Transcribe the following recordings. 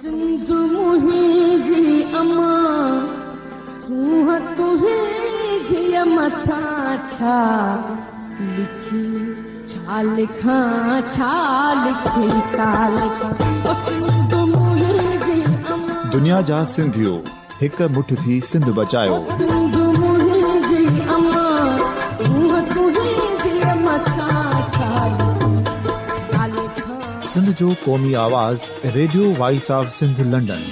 سنڌ منهنجي امان، سونهن تنهنجيء مٿان ڇا لکي، ڇا لکان، ڇا لکي، ڇا لکان، او سنڌ منهنجي امان. دنيا جا سنڌيو هڪ مٺ ٿي سنڌ بچايو. او سنڌ منهنجي امان، سونهن تنهنجيء مٿان ڇا لکي، ڇا لکان. سنڌ جو قومي آواز radio voice of Sindh London.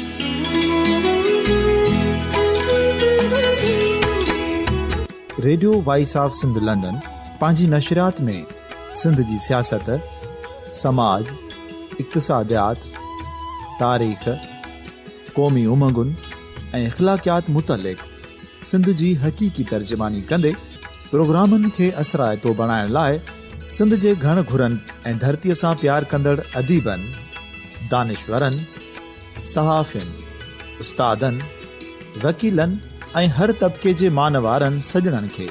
Radio voice of Sindh London پنهنجي نشريات ۾ سنڌ جي سياست، سماج، اقتصاديات، تاريخ، قومي امنگن ۽ اخلاقيات متعلق سنڌ جي حقيقي ترجماني ڪندي پروگرامن کي اثرائتو بڻائڻ لاء سنڌ جي گهڻ گهرن ۽ ڌرتيء سان پيار ڪندڙ اديبن، دانشورن، صحافين، استادن، وڪيلن ۽ هر طبقي جي مان وارن سڄڻن کي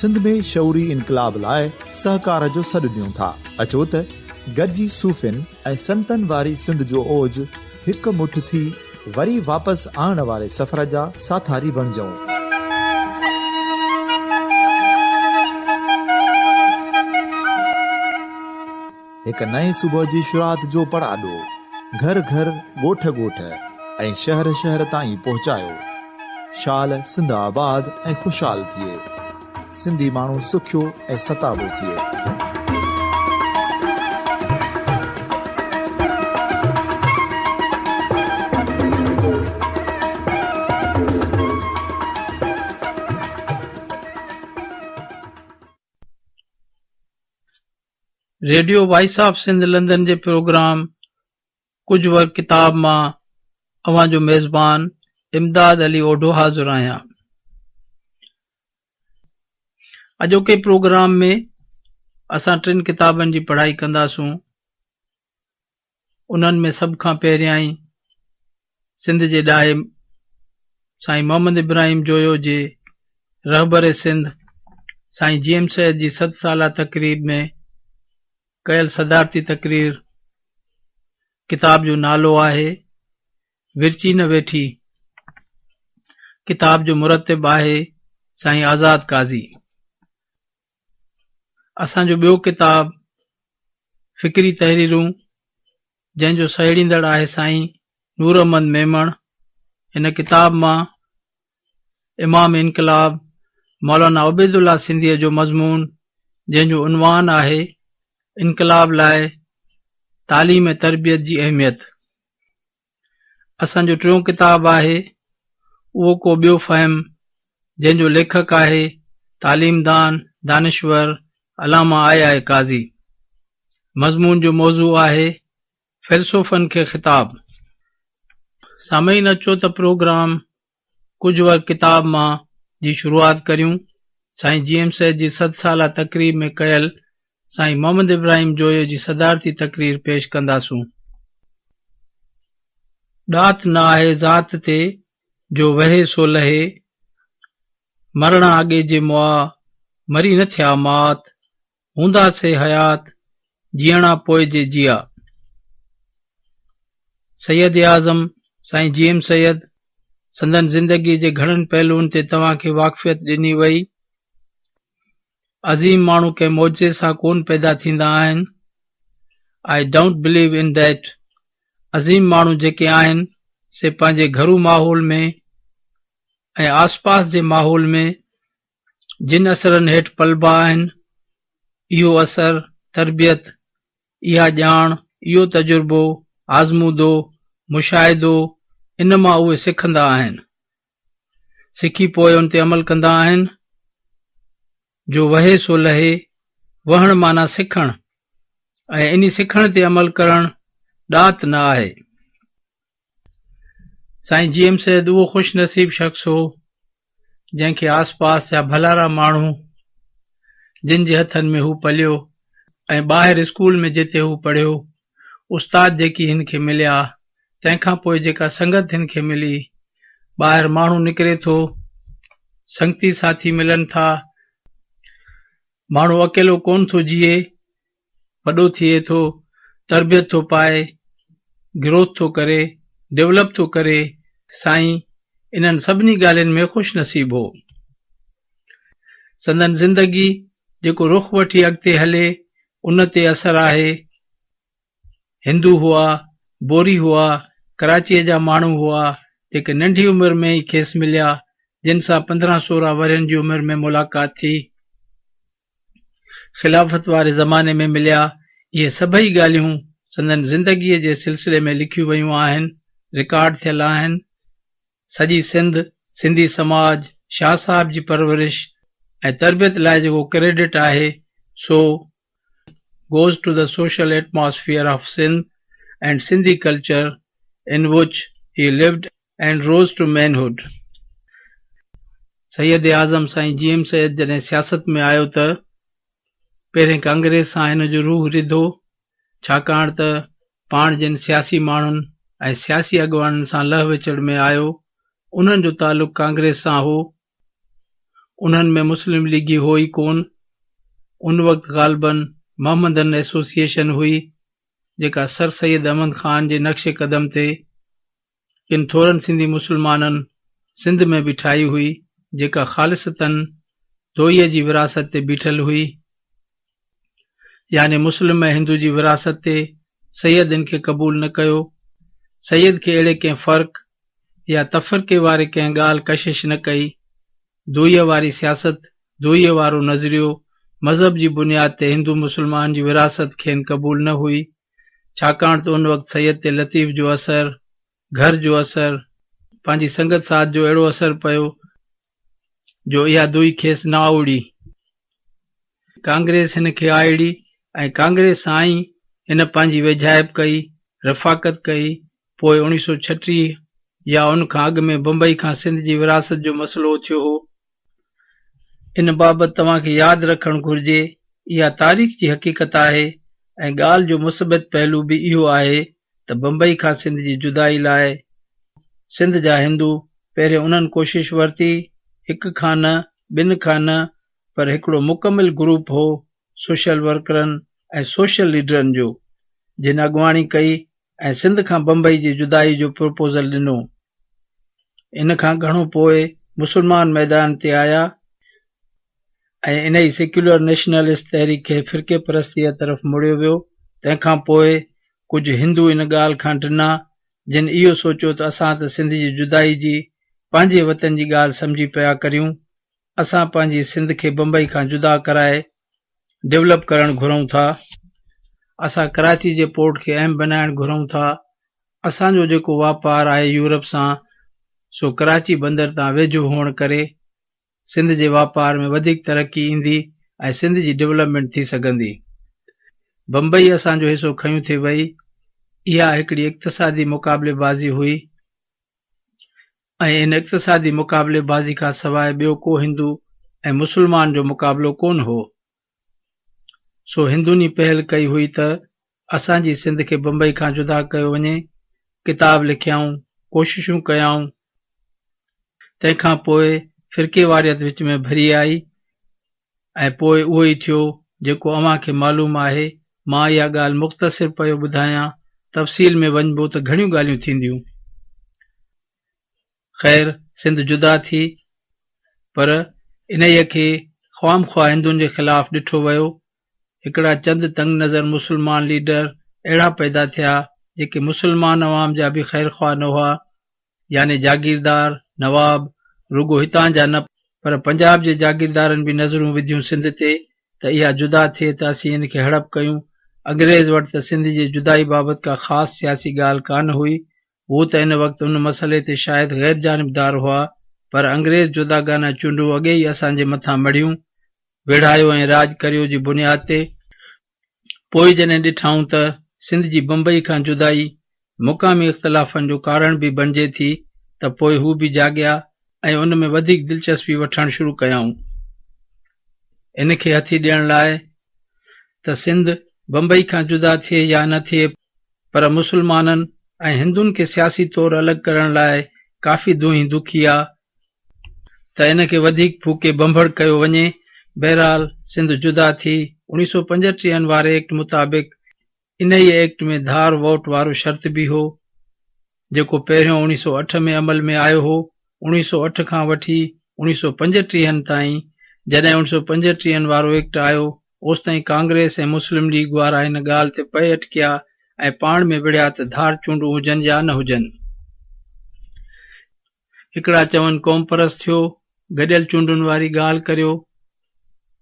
سنڌ ۾ شعوري انقلاب لاء سهڪار جو سڏ ڏيون ٿا. اچو ته گڏجي صوفين ۽ سنتن واري سنڌ جو اوج هڪ مٺ ٿي وري واپس آڻڻ واري سفر جا ساٿاري بڻجون. هڪ نئين صبح جي شروعات جو پڙاڏو گهر گهر، ڳوٺ ڳوٺ ۽ شهر شهر تائين پهچايو. شال سنڌ آباد ۽ خوشحال ٿئي. سنڌي ماڻهو سکيو ۽ ستابو ٿئي. Radio voice of Sindh London جي پروگرام ڪجهه ورق ڪتاب مان اوهان جو ميزبان امداد علي اوڍو حاضر آهيان. اڄوڪي پروگرام ۾ اسان ٽن ڪتابن جي پڙهائي ڪنداسون. انهن ۾ سڀ کان پهريائين سنڌ جي ڏاهي سائين محمد ابراهيم جويو جي رهبر سنڌ سائين جي ايم سيد جي ست سالا تقريب ۾ ڪيل صدارتي تقرير ڪتاب جو نالو آهي ورچي نه ويٺي ڪتاب جو مرتب آهي سائين آزاد قاضي. اسان جو ٻيو ڪتاب فڪري تحريرون جنهن جو سهيڙيندڙ آهي سائين نور احمد ميمڻ. هن ڪتاب مان امام انقلاب مولانا عبيدالله سنڌيء جو مضمون جنهن جو عنوان آهي انقلاب لاء تعليم ۽ تربيت جي اهميت. اسان جو ٽيون ڪتاب آهي اهو ڪو ٻيو فهم جنهن جو ليکڪ آهي تعليمدان دانشور علامه آء آء قاضي. مضمون جو موضوع آهي فيلسوفن کي خطاب. سامعين اچو ته پروگرام ڪجهه ورق ڪتاب مان جي شروعات ڪريون. سائين جي ايم سيد جي صد سالا تقريب ۾ ڪيل سائين محمد ابراهيم جويو جي صدارتي تقرير پيش ڪنداسون. ڏات نه آهي ذات تي، جو وهي سو لهي. مرڻا اڳي جي مئا، مري نه ٿيا مات. هوندا سي حيات، جيئڻا پوء جي جيئا. سيد اعظم سائين جي ايم سيد، سندن زندگيء جي گهڻن پهلوئن تي توهان کي واقفيت ڏني وئي. عظيم ماڻهو ڪنهن معجزي سان ڪونه پيدا ٿيندا آهن. I don't believe in that. عظيم ماڻهو جيڪي آهن سي پنهنجي گهرو ماحول ۾ ۽ آسپاس جي ماحول ۾ جن اثرن هيٺ پلبا آهن، اهو اثر، تربيت، اها ڄاڻ، اهو تجربو، آزمودو، مشاهدو، ان مان اهي سکندا آهن. سکي پوء ان تي عمل ڪندا آهن. جو وهي سو لهي، وهڻ معنيٰ سکڻ ۽ انهي سکڻ تي عمل ڪرڻ ڏات نه آهي. سائين جي ايم سيد اهو خوش نصيب شخص هو، جنهن کي آس پاس جا ڀلارا ماڻهو، جن جي هٿن ۾ هو پليو ۽ ٻاهر اسڪول ۾ جتي هو پڙهيو، استاد جيڪي هن کي مليا، تنهن کان پوء جيڪا سنگت هن کي ملي، ٻاهر ماڻهو نڪري ٿو، سنگتي ساٿي ملن ٿا، ماڻهو اڪيلو ڪونه ٿو جيئي، وڏو ٿئي ٿو، تربيت ٿو پائي، گروٿ ٿو ڪري، ڊولپ ٿو ڪري، سائين انهن سڀني ڳالهين ۾ خوش نصيب هو. سندن زندگي جيڪو رخ وٺي اڳتي هلي ان تي اثر آهي. هندو هئا، بوري هئا، ڪراچيء جا ماڻهو هئا، جيڪي ننڍي عمر ۾ ئي کيس مليا، جن سان 15 16 ورهين جي عمر ۾ ملاقات ٿي. خلافت واري زماني ۾ مليا، اهي سڀئي ڳالهيون سندن زندگيء جي سلسلي ۾ لکيون ويون آهن، رڪارڊ ٿيل آهن. سڄي سنڌ، سنڌي سماج، شاهه صاحب جي پرورش ۽ تربيت لاء جيڪو ڪريڊٽ آهي، سو goes to the social atmosphere of Sindh and Sindhi culture in which he lived and rose to manhood. Syed Azam Sain G M Syed جڏهن سياست ۾ آيو ته پهرين ڪانگريس سان هن جو روح رڌو، ڇاڪاڻ ته پاڻ جن سياسي ماڻهن ۽ سياسي اڳواڻن سان لهه وچڙ ۾ آيو، انهن جو تعلق ڪانگريس سان هو، انهن ۾ مسلم ليگي هو ئي ڪونه. ان وقت غالباً محمدن ايسوسيئيشن هئي، جيڪا سر سيد احمد خان جي نقش قدم تي ڪن ٿورن سنڌي مسلمانن سنڌ ۾ به ٺاهي هئي، جيڪا خالصتاً دوئيء جي وراثت تي بيٺل هئي، يعني مسلم ۽ هندو جي وراثت تي. سيد ان کي قبول نه ڪيو. سيد کي اهڙي ڪنهن فرق يا تفرقي واري ڪنهن ڳالهه ڪشش نه ڪئي. دوئيء واري سياست، دوئيء وارو نظريو، مذهب جي بنياد تي هندو مسلمان جي ورهاست کين قبول نه هئي، ڇاڪاڻ ته ان وقت سيد تي لطيف جو اثر، گهر جو اثر، پنهنجي سنگت ساٿ جو اهڙو اثر پيو جو اها دوئي کيس نه آئوڙي. ڪانگريس هن کي آئڙي ۽ ڪانگريس سان ئي هن پنهنجي ويجهائپ ڪئي، رفاقت ڪئي، پوء 1936 يا ان کان اڳ ۾ بمبئي کان سنڌ جي ورهاست جو مسئلو اٿيو هو. ان بابت توهان کي ياد رکڻ گهرجي، اها تاريخ جي حقيقت آهي ۽ ڳالهه جو مثبت پهلو به اهو آهي ته بمبئي کان سنڌ جي جدائي لاء سنڌ جا هندو پهرين انهن ڪوشش ورتي، هڪ کان نه، ٻن کان نه پر هڪڙو مڪمل گروپ هو سوشل ورڪرن ۽ سوشل ليڊرن جو، جن اڳواڻي ڪئي ۽ سنڌ کان بمبئي جي جدائي جو پروپوزل ڏنو. ان کان گهڻو پوء مسلمان ميدان تي آيا ۽ انهي سيڪيولر نيشنلسٽ تحريڪ کي فرقي پرستيء طرف مڙيو ويو. تنهن کان پوء ڪجهه هندو ان ڳالهه کان ڊنا، جن اهو سوچيو ته اسان ته سنڌ جي جدائي جي پنهنجي وطن جي ڳالهه سمجهي پيا ڪريون، اسان پنهنجي سنڌ کي بمبئي کان جدا ڪرائي ڊولپ ڪرڻ گهرون ٿا، اسان ڪراچي جي پورٽ کي اهم بنائڻ گهرون ٿا، اسان جو جيڪو واپار آهي يورپ سان سو ڪراچي بندر تان ويجهو هئڻ ڪري سنڌ جي واپار ۾ وڌيڪ ترقي ايندي ۽ سنڌ جي ڊولپمينٽ ٿي سگهندي. بمبئي اسان جو حصو کنيون ٿي وئي، اها هڪڙي اقتصادي مقابلي بازي هئي. ۽ ان اقتصادي مقابلي بازي کان سواء ٻيو ڪو هندو ۽ مسلمان جو مقابلو ڪونه هو. سو هندن ئي پهل ڪئي هئي ته اسان جي سنڌ کي بمبئي کان جدا ڪيو وڃي. ڪتاب لکيائون، ڪوششون ڪيائون. تنهن کان پوء فرقيواريت وچ ۾ ڀري آئي. ۽ پوء اهو ئي ٿيو جيڪو اوهان کي معلوم آهي. مان اها ڳالهه مختصر پيو ٻڌايان، تفصيل ۾ وڃبو ته گهڻيون ڳالهيون ٿينديون. خير سنڌ جدا ٿي پر انهيء کي خوامخواه هندن جي خلاف ڏٺو ويو. هڪڙا چند تنگ نظر مسلمان ليڊر اهڙا پيدا ٿيا جيڪي مسلمان عوام جا به خيرخواه نه هئا. يعني جاگيردار، نواب، رڳو هتان جا نه پر پنجاب جي جاگيردارن به نظرون وڌيون سنڌ تي ته اها جدا ٿئي ته اسين ان کي هڙپ ڪيون. انگريز وٽ ته سنڌ جي جدائي بابت ڪا خاص سياسي ڳالهه ڪانه هئي. هو ته ان وقت ان مسئلي تي شايد غير جانبدار هئا پر انگريز جداگانه چونڊون اڳي ئي اسان جي مٿان مڙهيون، ويڙهايو ۽ راڄ ڪريو جي بنياد تي. پوء جڏهن ڏٺائون ته سنڌ جي بمبئي کان جدائي مقامي اختلافن جو ڪارڻ به بڻجي ٿي ته پوء هو به جاڳيا ۽ ان ۾ وڌيڪ دلچسپي وٺڻ شروع ڪيائون. ان کي هٿي ڏيڻ لاء ته سنڌ بمبئي کان جدا ٿئي يا نه ٿئي پر مسلمانن ۽ هندن کي سياسي طور الڳ ڪرڻ لاء ڪافي دونهين دکي آ ته ان کي وڌيڪ ڦوڪي ڀنڀڙ ڪيو وڃي. بهرحال سنڌ جدا ٿي. 1935 واري ايڪٽ مطابق انهيء ايڪٽ ۾ ڌار ووٽ وارو شرط به هو. جيڪو پهريون اوڻيهه سؤ اٺ ۾ عمل ۾ آيو هو، اوڻيهه سؤ اٺ کان وٺي اوڻيهه سؤ پنجٽيهن تائين، جڏهن اوڻيهه سؤ پنجٽيهن وارو ايڪٽ آيو، اوستائين ڪانگريس ۽ مسلم ليگ وارا هن ڳالهه تي پئي اٽڪيا ۽ پاڻ ۾ وڙهيا ته ڌار چونڊون هجن يا نه هجن. هڪڙا چون قومپرست ٿيو، گڏيل چونڊن واري ڳالهه ڪريو،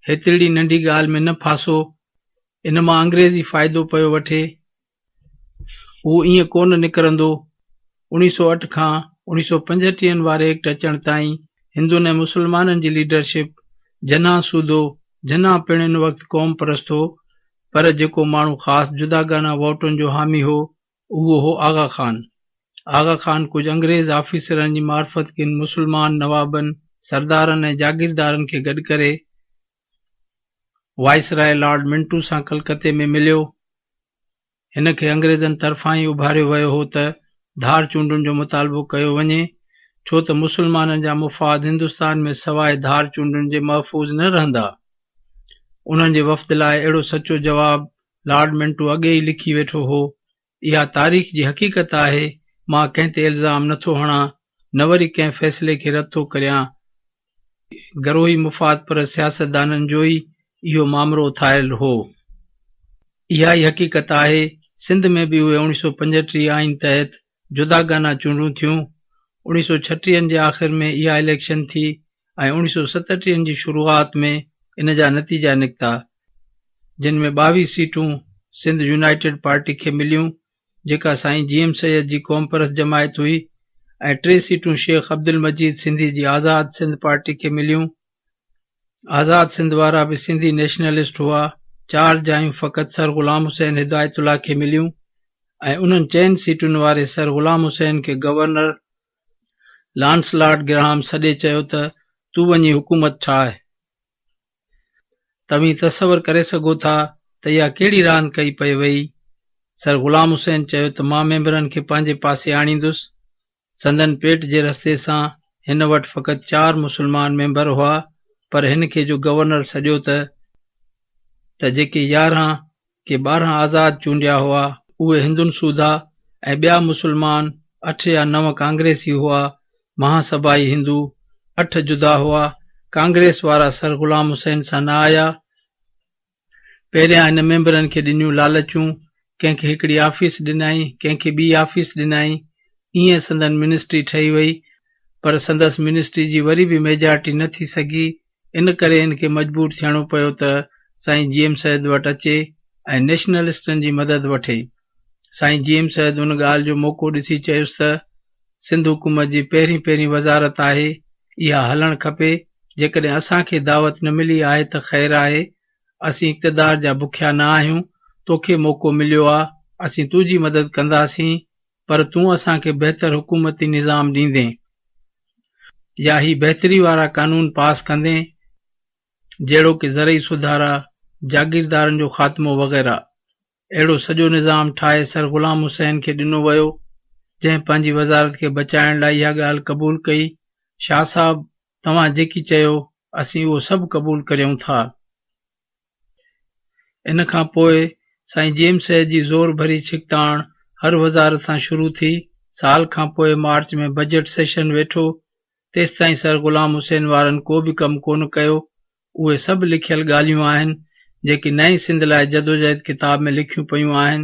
هيترڙي ننڍي ڳالهه ۾ نه ڦاسو، ان مان انگريز ئي فائدو پيو وٺي. هو ائين ڪونه نڪرندو. اوڻيهه سؤ اٺ کان اوڻيهه سؤ پنجٽيهن واري ايڪٽ اچڻ تائين هندن ۽ مسلمانن جي ليڊرشپ جناح سوڌو، جناح پڻ ان وقت قوم پرست هو، پر جيڪو ماڻهو خاص جداگانه ووٽن جو حامي هو، اهو هو آغا خان. آغا خان ڪجهه انگريز آفيسرن جي معرفت ڪن مسلمان نوابن، سردارن ۽ جاگيردارن کي گڏ ڪري، وائسراء لارڊ منٽو سان ڪلڪتي ۾ مليو. هن کي انگريزن طرفان ئي اڀاريو ويو هو ته ڌار چونڊن جو مطالبو ڪيو وڃي، ڇو ته مسلمانن جا مفاد هندستان ۾ سواء ڌار چونڊن جي محفوظ نه رهندا. انهن جي وفد لاء اهڙو سچو جواب لارڊ منٽو اڳي ئي لکي ويٺو هو. اها تاريخ جي حقيقت آهي، مان ڪنهن تي الزام نه ٿو هڻان، نه وري ڪنهن فيصلي کي رد ٿو ڪريان. گروهي مفاد پرست سياستدانن جو ئي اهو مامرو اٿاريل هو. اها ئي حقيقت آهي، سنڌ ۾ به اهي اوڻيهه سؤ پنجٽيهه آئين تحت جداگانه چونڊون ٿيون. اوڻيهه سؤ ڇٽيهن جي آخر ۾ اها اليڪشن ٿي ۽ اوڻيهه سؤ ستٽيهن جي شروعات ۾ ان جا نتيجا نڪتا، جن ۾ ٻاويهه سيٽون سنڌ يونائيٽيڊ پارٽي کي مليون، جيڪا سائين جي ايم سيد جي قومپرست جماعت هئي ۽ ٽي سيٽون شيخ عبدالمجيد سنڌي جي آزاد سنڌ پارٽي کي مليون. آزاد سنڌ وارا به سنڌي نيشنلسٽ هئا. چار جايون فقط سر غلام حسين هدايت الله کي مليون ۽ انهن چئن سيٽن واري سر غلام حسين کي گورنر لانسلاٽ گراهام سڏي چيو ته تون وڃي حڪومت ٺاهه. توهين تصور ڪري سگهو ٿا ته اها ڪهڙي راند ڪئي پئي وئي. سر غلام حسين چيو ته مان ميمبرن کي پنهنجي پاسي آڻيندس. سندن پيٽ جي رستي سان هن وٽ فقط چار مسلمان ميمبر هئا پر هن کي جو گورنر سڏيو ته ته جيڪي يارهن ڪي ٻارهن آزاد چونڊيا هئا اهي هندن سوڌا ۽ ٻيا مسلمان اٺ يا نو ڪانگريسي هئا، مها سڀائي هندو اٺ جدا هئا، ڪانگريس وارا سر غلام حسين سان نه آيا، پهريان هن ميمبرن کي ڏنيون لالچون، ڪنهن کي هڪڙي آفيس ڏنائين، ڪنهن کي ٻي آفيس ڏنائين، ائين سندن منسٽري ٺهي وئي، پر سندس منسٽري جي وري به ميجارٽي نه ٿي سگهي، ان ڪري هن کي مجبور ٿيڻو پيو ته سائين جي ايم سيد وٽ اچي ۽ نيشنلسٽن جي مدد وٺي. سائين جي ايم سيد ان ڳالهه جو موقعو ڏسي چيس ته سنڌ حڪومت جي پهرين پهرين وزارت آهي، اها هلڻ کپي، جيڪڏهن اسان کي دعوت نه ملي آهي ته خير آهي، اسين اقتدار جا بکيا نه آهيون، توکي موقعو مليو آ، اسين تنهنجي مدد ڪنداسين، پر تون اسان کي بهتر حڪومتي نظام ڏيندين يا هي بهتري وارا قانون پاس ڪندين جهڙوڪ زرعي سڌارا، جاگيردارن جو خاتمو وغيره. اهڙو سڄو نظام ٺاهي سر غلام حسين کي ڏنو ويو، جنهن پنهنجي وزارت کي بچائڻ لاء اها ڳالهه قبول ڪئي. شاهه صاحب توهان جيڪي چيو اسين اهو سڀ قبول ڪريون ٿا. ان کان پوء سائين جي ايم سيد جي زور ڀري ڇڪتاڻ هر وزارت سان شروع ٿي. سال کان پوء مارچ ۾ بجيٽ سيشن ويٺو، تيستائين سر غلام حسين وارن ڪو به ڪم ڪونه ڪيو. اهي سڀ لکيل ڳالهيون آهن، جيڪي نئين سنڌ لاء جدوجهد ڪتاب ۾ لکيون پيون آهن.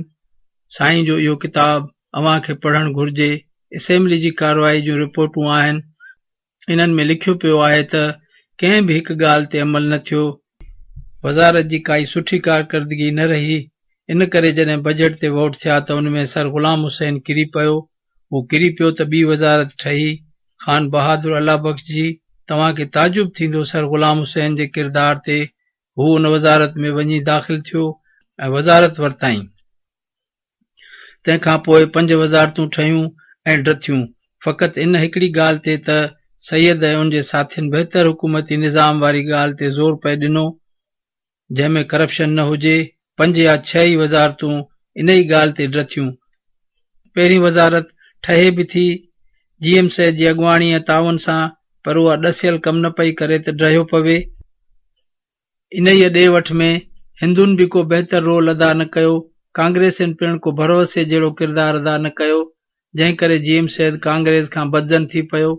سائين جو اهو ڪتاب اوهان کي پڙهڻ گهرجي. اسيمبلي جي ڪارروائي جون رپورٽون آهن. انهن ۾ لکيو پيو آهي ته ڪنهن به هڪ ڳالهه تي عمل نه ٿيو، وزارت جي ڪائي سٺي ڪارڪردگي نه رهي، ان ڪري جڏهن بجيٽ تي ووٽ ٿيا ته ان ۾ سر غلام حسين ڪري پيو، هو ڪري پيو ته ٻي وزارت ٺهي، خان بهادر الله بخش جي، توهان کي تعجب ٿيندو سر غلام حسين جي ڪردار تي، هو ان وزارت ۾ وڃي داخل ٿيو ۽ وزارت ورتائين. تنهن کان پوء پنج وزارتون ٺهيون ۽ ڊٿيون، فقط ان هڪڙي ڳالهه تي ته سيد ۽ ان جي ساٿين بهتر حڪومتي نظام واري ڳالهه تي زور پئي ڏنو، جنهن ۾ ڪرپشن نه هجي، پنج يا ڇهه ئي وزارتون انهي ڳالهه تي ڊٿيون. پهرين وزارت ٺهي به ٿي جي ايم سيد جي اڳواڻي ۽ تعاون سان، پر اها ڏسيل ڪم نه پئي ڪري ته ڊهيو پوي. انهيء ڏي وٺ ۾ هندن به ڪو بهتر رول ادا نه ڪيو، ڪانگريسين پڻ ڪو ڀروسي جهڙو ڪردار ادا نه ڪيو. جنهن ڪري جي ايم سيد ڪانگريس کان بدظن ٿي پيو.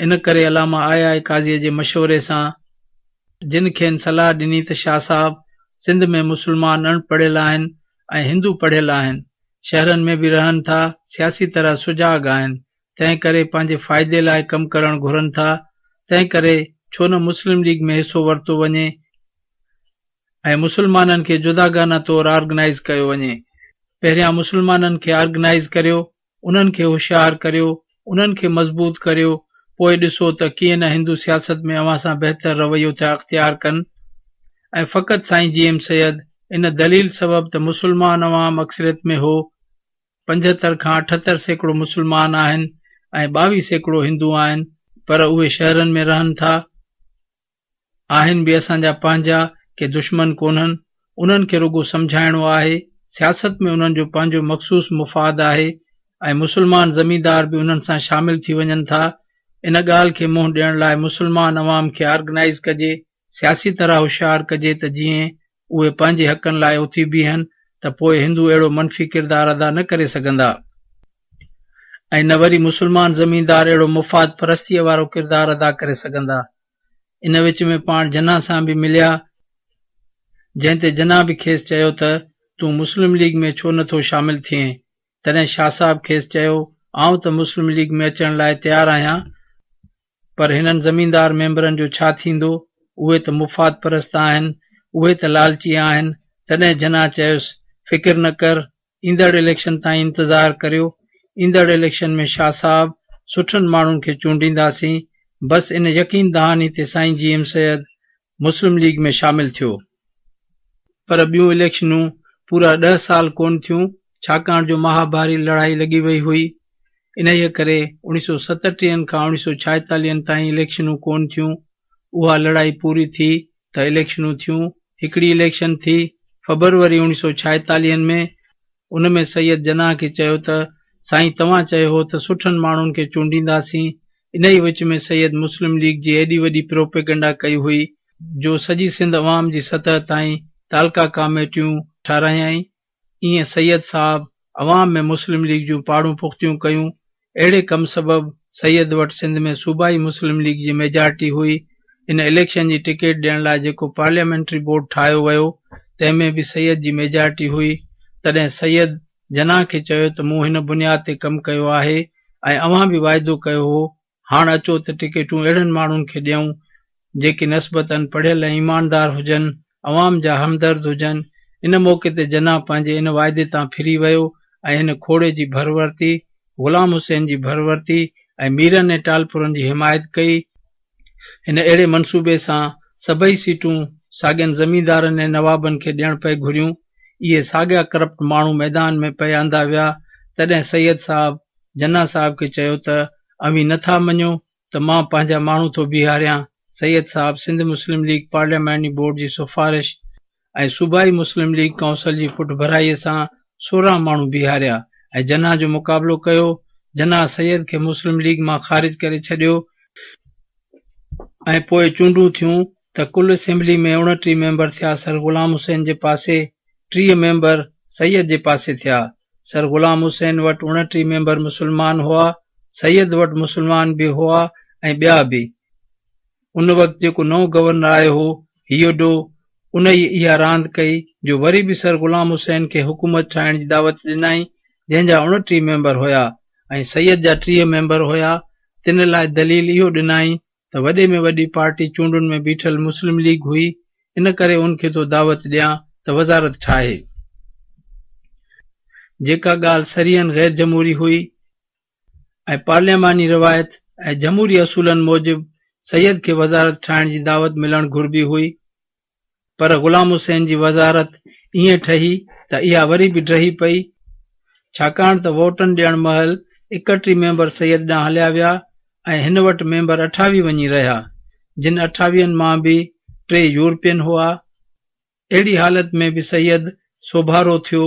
ان ڪري علامه آء آء قاضيء جي مشوري سان، جن کين صلاح ڏني ته شاهه صاحب، سنڌ ۾ مسلمان اڻ پڙهيل آهن ۽ هندو پڙهيل آهن، شهرن ۾ به رهن ٿا، سياسي طرح سجاڳ آهن، تنهن ڪري پنهنجي فائدي لاء ڪم ڪرڻ گهرن ٿا، تنهن ڪري ڇو نه مسلم ليگ ۾ حصو ورتو وڃي ۽ مسلمانن کي جداگانه طور آرگنائيز ڪيو وڃي. پهريان مسلمانن کي آرگنائيز ڪريو، انهن کي هوشيار ڪريو، انهن کي مضبوط ڪريو، پوء ڏسو ته ڪيئن نه هندو سياست ۾ اوهان سان بهتر رويو ٿا اختيار ڪن ۽ فقط سائين جي ايم سيد ان دليل سبب ته مسلمان عوام اڪثريت ۾ هو، 75 کان 78% مسلمان آهن ۽ 22% هندو آهن پر اهي شهرن ۾ رهن ٿا، آهن به اسان جا پنهنجا، ڪي دشمن ڪونهن، انهن کي رڳو سمجهائڻو آهي، سياست ۾ انهن جو پنهنجو مخصوص مفاد آهي ۽ مسلمان زميندار به انهن سان شامل ٿي وڃن ٿا، ان ڳالهه کي منهن ڏيڻ لاء مسلمان عوام کي آرگنائيز ڪجي، سياسي طرح هوشيار ڪجي ته جيئن اهي پنهنجي حقن لاء اٿي بيهن ته پوء هندو اهڙو منفي ڪردار ادا نه ڪري سگهندا ۽ نه وري مسلمان زميندار اهڙو مفاد پرستيء وارو ڪردار ادا ڪري سگهندا. ان وچ ۾ پاڻ جناح سان به مليا، جنهن تي جناح به کيس چيو ته تون مسلم ليگ ۾ ڇو نه ٿو شامل ٿئين؟ تڏهن شاهه صاحب کيس چيو، آئون ته مسلم ليگ ۾ اچڻ لاء تيار آهيان، پر هنن زميندار ميمبرن جو ڇا ٿيندو؟ اهي ته مفاد پرست آهن، اهي ته لالچي آهن. تڏهن جناح چيس، فڪر نه ڪر، ايندڙ اليڪشن تائين انتظار ڪريو، ايندڙ اليڪشن ۾ شاهه صاحب سٺن ماڻهن کي چونڊينداسين. بس ان يقين دهاني تي سائين جي ايم سيد مسلم ليگ ۾ شامل ٿيو. پر ٻيون اليڪشنون پورا ڏهه سال ڪونه ٿيون، ڇاڪاڻ جو مهاڀاري لڙائي لڳي وئي هئي. انهيء ڪري اوڻيهه سؤ ستٽيهن کان اوڻيهه سؤ ڇائيتاليهن تائين اليڪشنون ڪونه ٿيون. اها لڙائي پوري ٿي ته اليڪشنون ٿيون. هڪڙي اليڪشن ٿي فبروري اوڻيهه سؤ ڇائيتاليهن ۾، ان ۾ سيد جناح کي چيو ته سائين توهان چيو هو ته سٺن ماڻهن کي چونڊينداسين، انهيء وچ ۾ سيد مسلم ليگ جي ايڏي وڏي پروپيگنڊا ڪئي هئي جو سڄي سنڌ عوام جي سطح تائين تعلقا ڪاميٽيون ٺهرايائين، ائين سيد صاحب عوام ۾ مسلم ليگ جون پاڙون پختيون ڪيون، اهڙي ڪم سبب سيد وٽ سنڌ ۾ صوبائي مسلم ليگ جي ميجارٽي هئي. ان اليڪشن جي ٽڪيٽ ڏيڻ لاء جيڪو پارليامينٽري بورڊ ٺاهيو ويو، تنهن ۾ به سيد جي ميجارٽي هئي. تڏهن سيد جناح کي چيو ته مون هن بنياد تي ڪم ڪيو آهي ۽ اوهان به واعدو ڪيو هو، هاڻ اچو ته ٽڪيٽون اهڙن ماڻهن کي ڏيون، جيڪي نسبتاً پڙهيل ۽ ايماندار هجن، عوام جا همدرد هجن. ان موقعي تي جناح پنهنجي ان واعدي تان ڦري ويو ۽ هن کوڙي جي ڀر ورتي، غلام حسين جي ڀر ورتي ۽ ميرن ۽ ٽالپرن جي حمايت ڪئي. هن اهڙي منصوبي سان سڀئي سيٽون ساڳين زميندارن ۽ نوابن کي ڏيڻ پئي گهريون. اهي ساڳيا ڪرپٽ ماڻهو ميدان ۾ پئي آندا ويا. تڏهن سيد صاحب جناح صاحب کي چيو ته اوهين نه ٿا مڃو ته مان پنهنجا ماڻهو ٿو بيهاريان. سيد صاحب سنڌ مسلم ليگ پارلياماني بورڊ جي سفارش ۽ صوبائي مسلم ليگ ڪائونسل جي پٺڀرائيء سان 16 ماڻهو بيهاريا ۽ جناح جو مقابلو ڪيو. جناح سيد کي مسلم ليگ مان خارج ڪري ڇڏيو ۽ پوء چونڊون ٿيون ته ڪل اسيمبلي ۾ 29 ميمبر ٿيا سر غلام حسين جي پاسي، 30 ميمبر سيد جي پاسي ٿيا. سر غلام حسين وٽ 29 ميمبر مسلمان هئا، سيد وٽ مسلمان به هئا ۽ ٻيا به. ان وقت جيڪو نئون گورنر آيو هو، هيوڊو، انهيء اها راند ڪئي جو وري به سر غلام حسين کي حڪومت ٺاهڻ جي دعوت ڏنائين، جنهن جا 29 ميمبر هيا ۽ سيد جا 30 ميمبر هيا، تن لاء دليل اهو ڏنائين ته وڏي ۾ وڏي پارٽي چونڊن ۾ بيٺل مسلم ليگ هئي، ان ڪري ان کي ٿو دعوت ڏيان ته وزارت ٺاهي. جيڪا ڳالهه صريحاً غير جمهوري هئي ۽ پارلياماني روايت ۽ جمهوري اصولن موجب سيد کي وزارت ٺاهڻ جي دعوت ملڻ گهربي هئي، پر غلام حسين جي وزارت ائين ٺهي ته اها وري به ڊهي پئي، ڇاڪاڻ ته ووٽن ڏيڻ مهل 31 ميمبر سيد ڏانهن هليا ويا ۽ هن وٽ ميمبر 28 وڃي رهيا، جن اٺاويهن مان به ٽي يورپين هئا. اهڙي حالت ۾ به سيد سوڀارو ٿيو.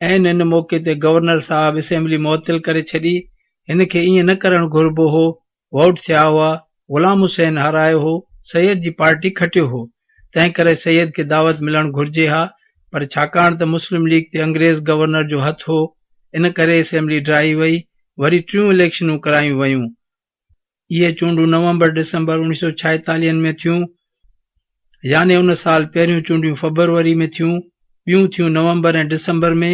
عين ان موقعي تي گورنر صاحب اسيمبلي معطل ڪري ڇڏي. هن کي ائين نه ڪرڻ گهربو هو. ووٽ ٿيا هئا، غلام حسين هارايو هو، سيد جي پارٽي کٽيو هو، تنهنڪري سيد کي دعوت ملڻ گهرجي ها، پر ڇاڪاڻ ته مسلم ليگ تي انگريز گورنر جو هٿ هو، ان ڪري اسيمبلي ڊاهي وئي. وري ٽيون اليڪشنون ڪرايون ويون. اهي چونڊون نومبر ڊسمبر اوڻيهه سؤ ڇائيتاليهن ۾ ٿيون، يعني ان سال پهريون چونڊيون فبروري ۾ ٿيون، ٻيون ٿيون نومبر ۽ ڊسمبر ۾.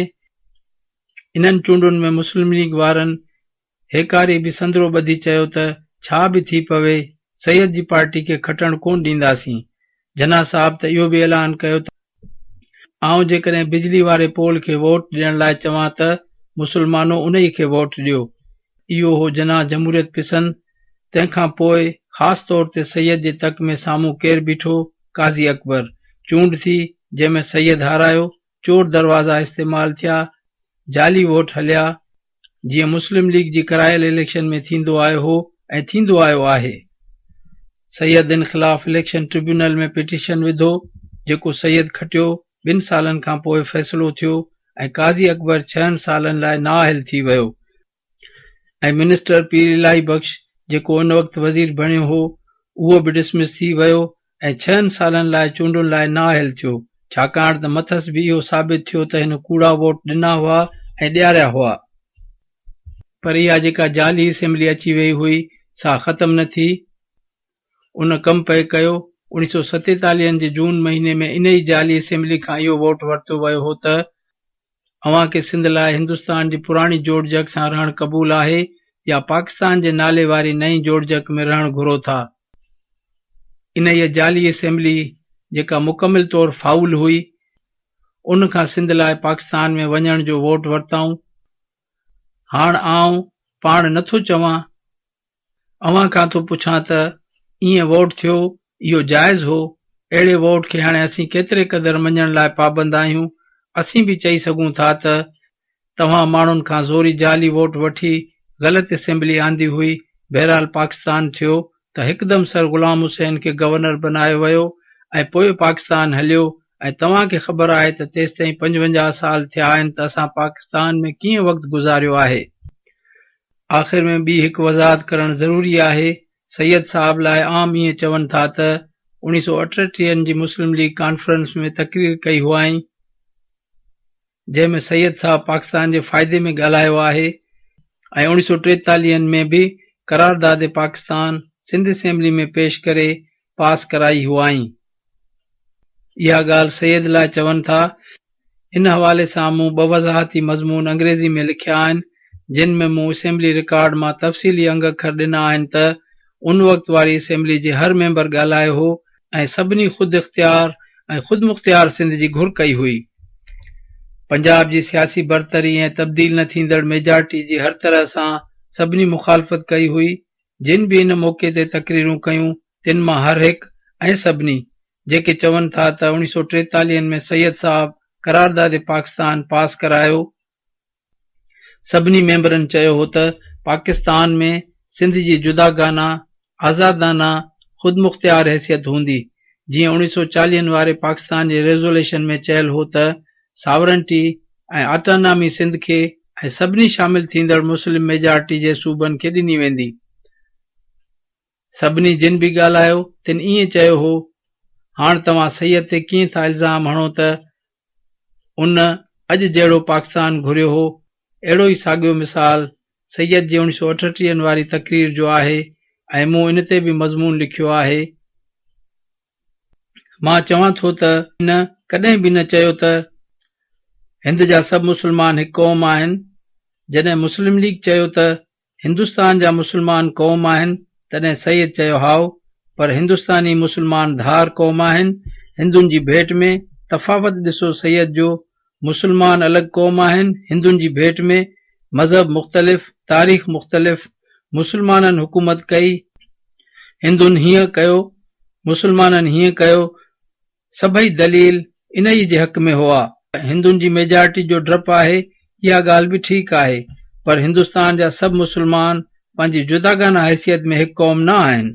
انهن چونڊن ۾ مسلم ليگ وارن هيڪاري به سندرو ٻڌي چيو ته ڇا به ٿي پوي سيد جي پارٽي کي کٽڻ ڪونه ڏينداسين. جناح صاحب ته اهو به اعلان ڪيو ته آئون جيڪڏهن بجلي واري پول کي ووٽ ڏيڻ لاء چوان ته مسلمانو انهيء کي ووٽ ڏيو. اهو هو جناح جمهوريت پسند. تنهن کان پوء خاص طور تي سيد جي تڪ ۾ سامهون ڪير بيٺو؟ قاضي اڪبر. چونڊ ٿي، جنهن ۾ سيد هارايو. چور دروازا استعمال ٿيا، جعلي ووٽ هليا، جيئن مسلم ليگ جي ڪرايل اليڪشن ۾ ٿيندو آيو هو ۽ ٿيندو آيو آهي. سيد ان خلاف اليڪشن ٽربيونل ۾ پٽيشن وڌو، جيڪو سيد کٽيو، ٻن سالن کان پوء فيصلو ٿيو ۽ قاضي اڪبر ڇهن سالن لاء نااهل ٿي ويو ۽ منسٽر پير الاهي بخش جيڪو ان وقت وزير بڻيو هو، اهو به ڊسمس ٿي ويو ۽ ڇهن سالن لاء چونڊن لاء نااهل ٿيو، ڇاڪاڻ ته مٿس به اهو ثابت ٿيو ته هن ڪوڙا ووٽ ڏنا هئا ۽ ڏياريا هئا. پر اها جيڪا جعلي اسيمبلي اچي ويئي هئي، سا ختم نه ٿي. ان ڪم پئي ڪيو. اوڻيهه سؤ ستيتاليهن جي جون مهيني ۾ انهيء جعلي اسيمبلي کان اهو ووٽ ورتو ويو هو ته، اوهان کي سنڌ لاء هندستان جي پراڻي جوڙجڪ سان رهڻ قبول آهي يا پاڪستان جي نالي واري نئين جوڙجڪ ۾ رهڻ گهرو ٿا؟ انهيء جعلي اسيمبلي، جيڪا مڪمل طور فائول هئي، ان کان سنڌ لاء پاڪستان ۾ وڃڻ جو ووٽ ورتائون. هاڻ آئون پاڻ نه ٿو چوان، اوهان کان ٿو پڇان ته ائين ووٽ ٿيو، اهو جائز هو؟ اهڙي ووٽ کي هاڻي اسين ڪيتري قدر مڃڻ لاء پابند آهيون؟ اسين به چئي سگهون ٿا ته توهان ماڻهن کان زوري جعلي ووٽ وٺي غلط اسيمبلي آندي هئي، بهرحال پاڪستان ٿيو ته هڪدم سر غلام حسين کي گورنر بنايو ويو ۽ پوء پاڪستان هليو ۽ توهان کي خبر آهي ته تيستائين 55 سال ٿيا آهن ته اسان پاڪستان ۾ ڪيئن وقت گذاريو آهي. آخر ۾ ٻي هڪ وضاحت ڪرڻ ضروري آهي. سيد صاحب لاء عام ائين چون ٿا ته اوڻيهه سؤ اٺٽيهن جي مسلم ليگ ڪانفرنس ۾ تقرير ڪئي هئائين، جنهن ۾ سيد صاحب پاڪستان جي فائدي ۾ ڳالهايو آهي ۽ اوڻيهه سؤ ٽيتاليهن ۾ به قرارداد پاڪستان سنڌ اسيمبلي ۾ پيش ڪري پاس ڪرائي هئائين. اها ڳالهه سيد لاء چون ٿا. ان حوالي سان مون ٻه وضاحتي مضمون انگريزي ۾ لکيا آهن، جن ۾ مون اسيمبلي رڪارڊ مان تفصيلي انگ اکر ڏنا آهن ته ان وقت واري اسيمبلي جي هر ميمبر ڳالهايو هو ۽ سڀني خود اختيار ۽ خودمختيار سنڌ جي گهر ڪئي هئي. پنجاب جي سياسي برتري ۽ تبديل نه ٿيندڙ ميجارٽي جي هر طرح سان سڀني مخالفت ڪئي هئي. جن به ان موقعي تي تقريرون ڪيون، تن مان هر هڪ ۽ سڀني، جيڪي چون ٿا ته اوڻيهه سؤ ٽيتاليهن ۾ سيد صاحب قرارداد پاڪستان پاس ڪرايو، سڀني ميمبرن چيو هو ته پاڪستان ۾ سنڌ جي جداگانه، آزادانه، خودمختيار حيثيت هوندي، جيئن اوڻيهه سؤ چاليهن واري پاڪستان جي ريزوليشن ۾ چيل هو ته ساورنٽي ۽ آٽانامي سنڌ کي ۽ سڀني شامل ٿيندڙ مسلم ميجارٽي جي صوبن کي ڏني ويندي. سڀني جن به ڳالهايو، تن ائين چيو هو. هاڻ توهان سيد تي ڪيئن ٿا الزام هڻو ته ان اڄ جهڙو پاڪستان گهريو هو؟ اهڙو ئي ساڳيو مثال سيد جي اوڻيهه سؤ اٺٽيهن واري تقرير جو آهي ۽ مون ان تي به مضمون لکيو آهي. مان چوان ٿو ته هن ڪڏهن به نه چيو ته هند جا سڀ مسلمان هڪ قوم آهن. جڏهن مسلم ليگ چيو ته هندستان جا مسلمان قوم آهن، تڏهن سيد چيو هائو، پر هندستاني مسلمان ڌار قوم آهن، هندن جي ڀيٽ ۾، تفاوت ڏسو سيد جو، مسلمان الڳ قوم آهن، هندن جي ڀيٽ ۾، مذهب مختلف، تاريخ مختلف، مسلمانن حڪومت ڪئي، هندن هيئن ڪيو، مسلمانن هيئن ڪيو، سڀئي دليل انهيء جي حق ۾ هئا. هندن جي ميجارٽي جو ڊپ آهي، اها ڳالهه به ٺيڪ آهي، پر هندستان جا سڀ مسلمان پنهنجي جداگانه حيثيت ۾ هڪ قوم نه آهن.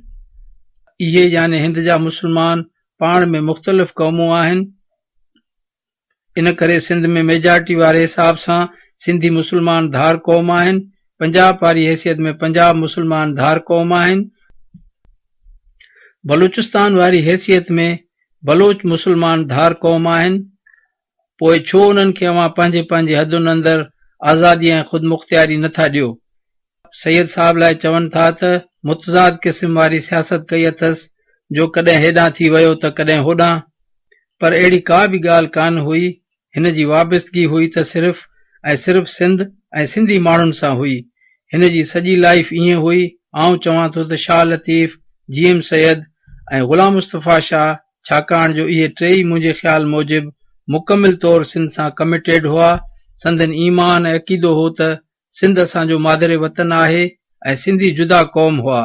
اهي يعني هند جا مسلمان پاڻ ۾ مختلف قومون آهن. ان ڪري سنڌ ۾ ميجارٽي واري حساب سان سنڌي مسلمان ڌار قوم آهن، پنجاب واري حيثيت ۾ پنجاب مسلمان ڌار قوم آهن، بلوچستان واري حيثيت ۾ بلوچ مسلمان ڌار قوم آهن، پوء ڇو انهن کي اوهان پنهنجي پنهنجي حدن اندر آزادي ۽ خودمختياري نه ٿا ڏيو؟ سيد صاحب لاء چون ٿا ته متضاد قسم واري سياست ڪئي اٿس جو ڪڏهن هيڏانهن ٿي ويو ته ڪڏهن هوڏانهن. پر اهڙي ڪا به ڳالهه ڪانه هئي. هن جي وابستگي هئي ته صرف ۽ صرف سنڌ ۽ سنڌي ماڻهن سان هئي. هن جي سڄي لائيف ائين هئي. آئون چوان ٿو ته شاهه لطيف، جي ايم سيد ۽ غلام مصطفيٰ شاهه ڇاڪاڻ جو اهي ٽيئي منهنجي خيال موجب مڪمل طور سنڌ سان ڪميٽيڊ هئا. سندن ايمان ۽ عقيدو هو ته سنڌ اسان جو مادر وطن آهي ۽ سنڌي جدا قوم هئا.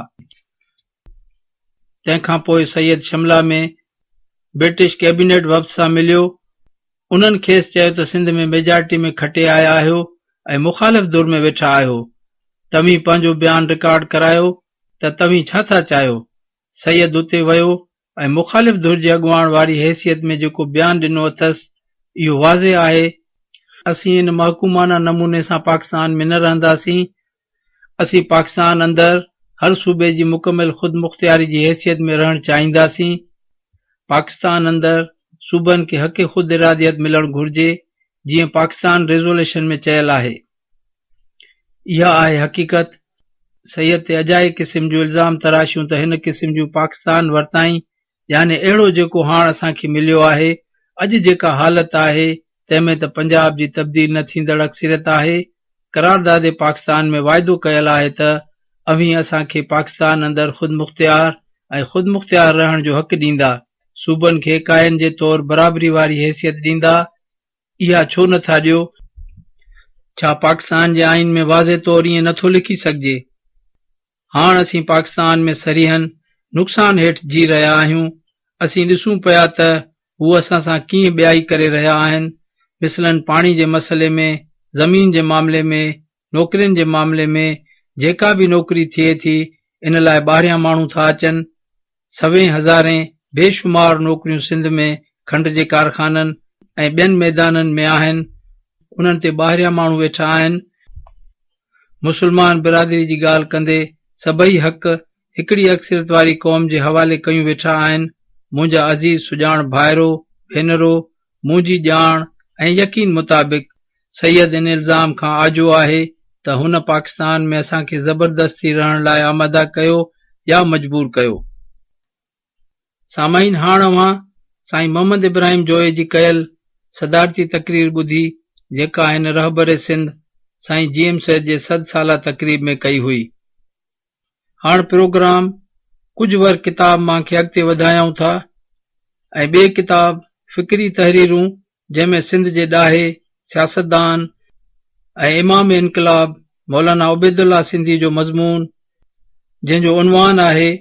تنهن کان پوء سيد شملا ۾ برٽش ڪئبينيٽ وفد سان مليو. انهن کيس چيو ته سنڌ ۾ ميجارٽي ۾ کٽي آيا آهيو ۽ مخالف ڌر ۾ ويٺا آهيو. توهين پنهنجو بيان رڪارڊ ڪرايو ته توهين ڇا ٿا چاهيو؟ سيد اتي ويو ۽ مخالف ڌر جي اڳواڻ واري حيثيت ۾ جيڪو بيان ڏنو اٿس، اهو واضح آهي. اسين ان محڪومانه نموني سان پاڪستان ۾ نه رهنداسين. اسين پاڪستان اندر هر صوبي جي مڪمل خودمختياري جي حيثيت ۾ رهڻ چاهينداسين. پاڪستان اندر صوبن کي حق خود اراديت ملڻ گهرجي، جيئن پاڪستان ريزوليشن ۾ چيل آهي. اها آهي حقيقت. سيد تي اجائي قسم جون الزام تراشيون ته هن قسم جون پاڪستان ورتائين يعني اهڙو جيڪو هاڻ اسان کي مليو آهي. اڄ جيڪا حالت آهي تنهن ۾ ته پنجاب جي تبديل نه ٿيندڙ اڪثريت آهي. قرارداد پاڪستان ۾ واعدو ڪيل آهي ته اوهين اسان کي پاڪستان اندر خودمختيار ۽ خودمختيار رهڻ جو حق ڏيندا، صوبن کي اڪائين جي طور برابري واري حيثيت ڏيندا، اها ڇو نه ٿا ڏيو؟ ڇا پاڪستان جي آئين ۾ واضح طور ائين نه ٿو لکي سگهجي؟ هاڻ اسين پاڪستان ۾ صريحن نقصان هيٺ جي رهيا آهيون. اسين ڏسون پيا ته هو اسان سان ڪيئن ٻيائي ڪري رهيا آهن. مثلاً پاڻي جي مسئلي ۾، زمين جي معاملي ۾، نوڪرين جي معاملي ۾ جيڪا به نوڪري ٿئي ٿي ان لاء ٻاهريان ماڻهو ٿا اچن. سوين هزارين بي شمار نوڪريون سنڌ ۾ کنڊ جي ڪارخانن ۽ ٻين ميدانن ۾ آهن، انهن تي ٻاهريان ماڻهو ويٺا آهن. مسلمان برادري جي ڳالهه ڪندي سڀئي حق هڪڙي اڪثريت واري قوم جي حوالي ڪيون ويٺا آهن. منهنجا عزيز سڄاڻ ڀائرو، ڀينرو، منهنجي ڄاڻ ۽ يقين مطابق سيد ان الزام کان آجو آهي ته هن پاڪستان ۾ اسان کي زبردستي رهڻ لاء آماده ڪيو يا مجبور ڪيو. سامعين هاڻ اوهان سائين محمد ابراهيم جويي جي ڪيل صدارتي تقرير ٻڌي جيڪا هن رهبر سنڌ سائين جي ايم سيد جي صد ساله تقريب ۾ ڪئي هئي. هاڻ پروگرام ڪجهه ور ڪتاب مان کي اڳتي وڌايائون ٿا ۽ ٻئي ڪتاب فڪري تحريرون جنهن ۾ سنڌ جي ڏاهي سياستدان ۽ امام انقلاب مولانا عبيدالله سنڌي جو مضمون جنهن جو عنوان آهي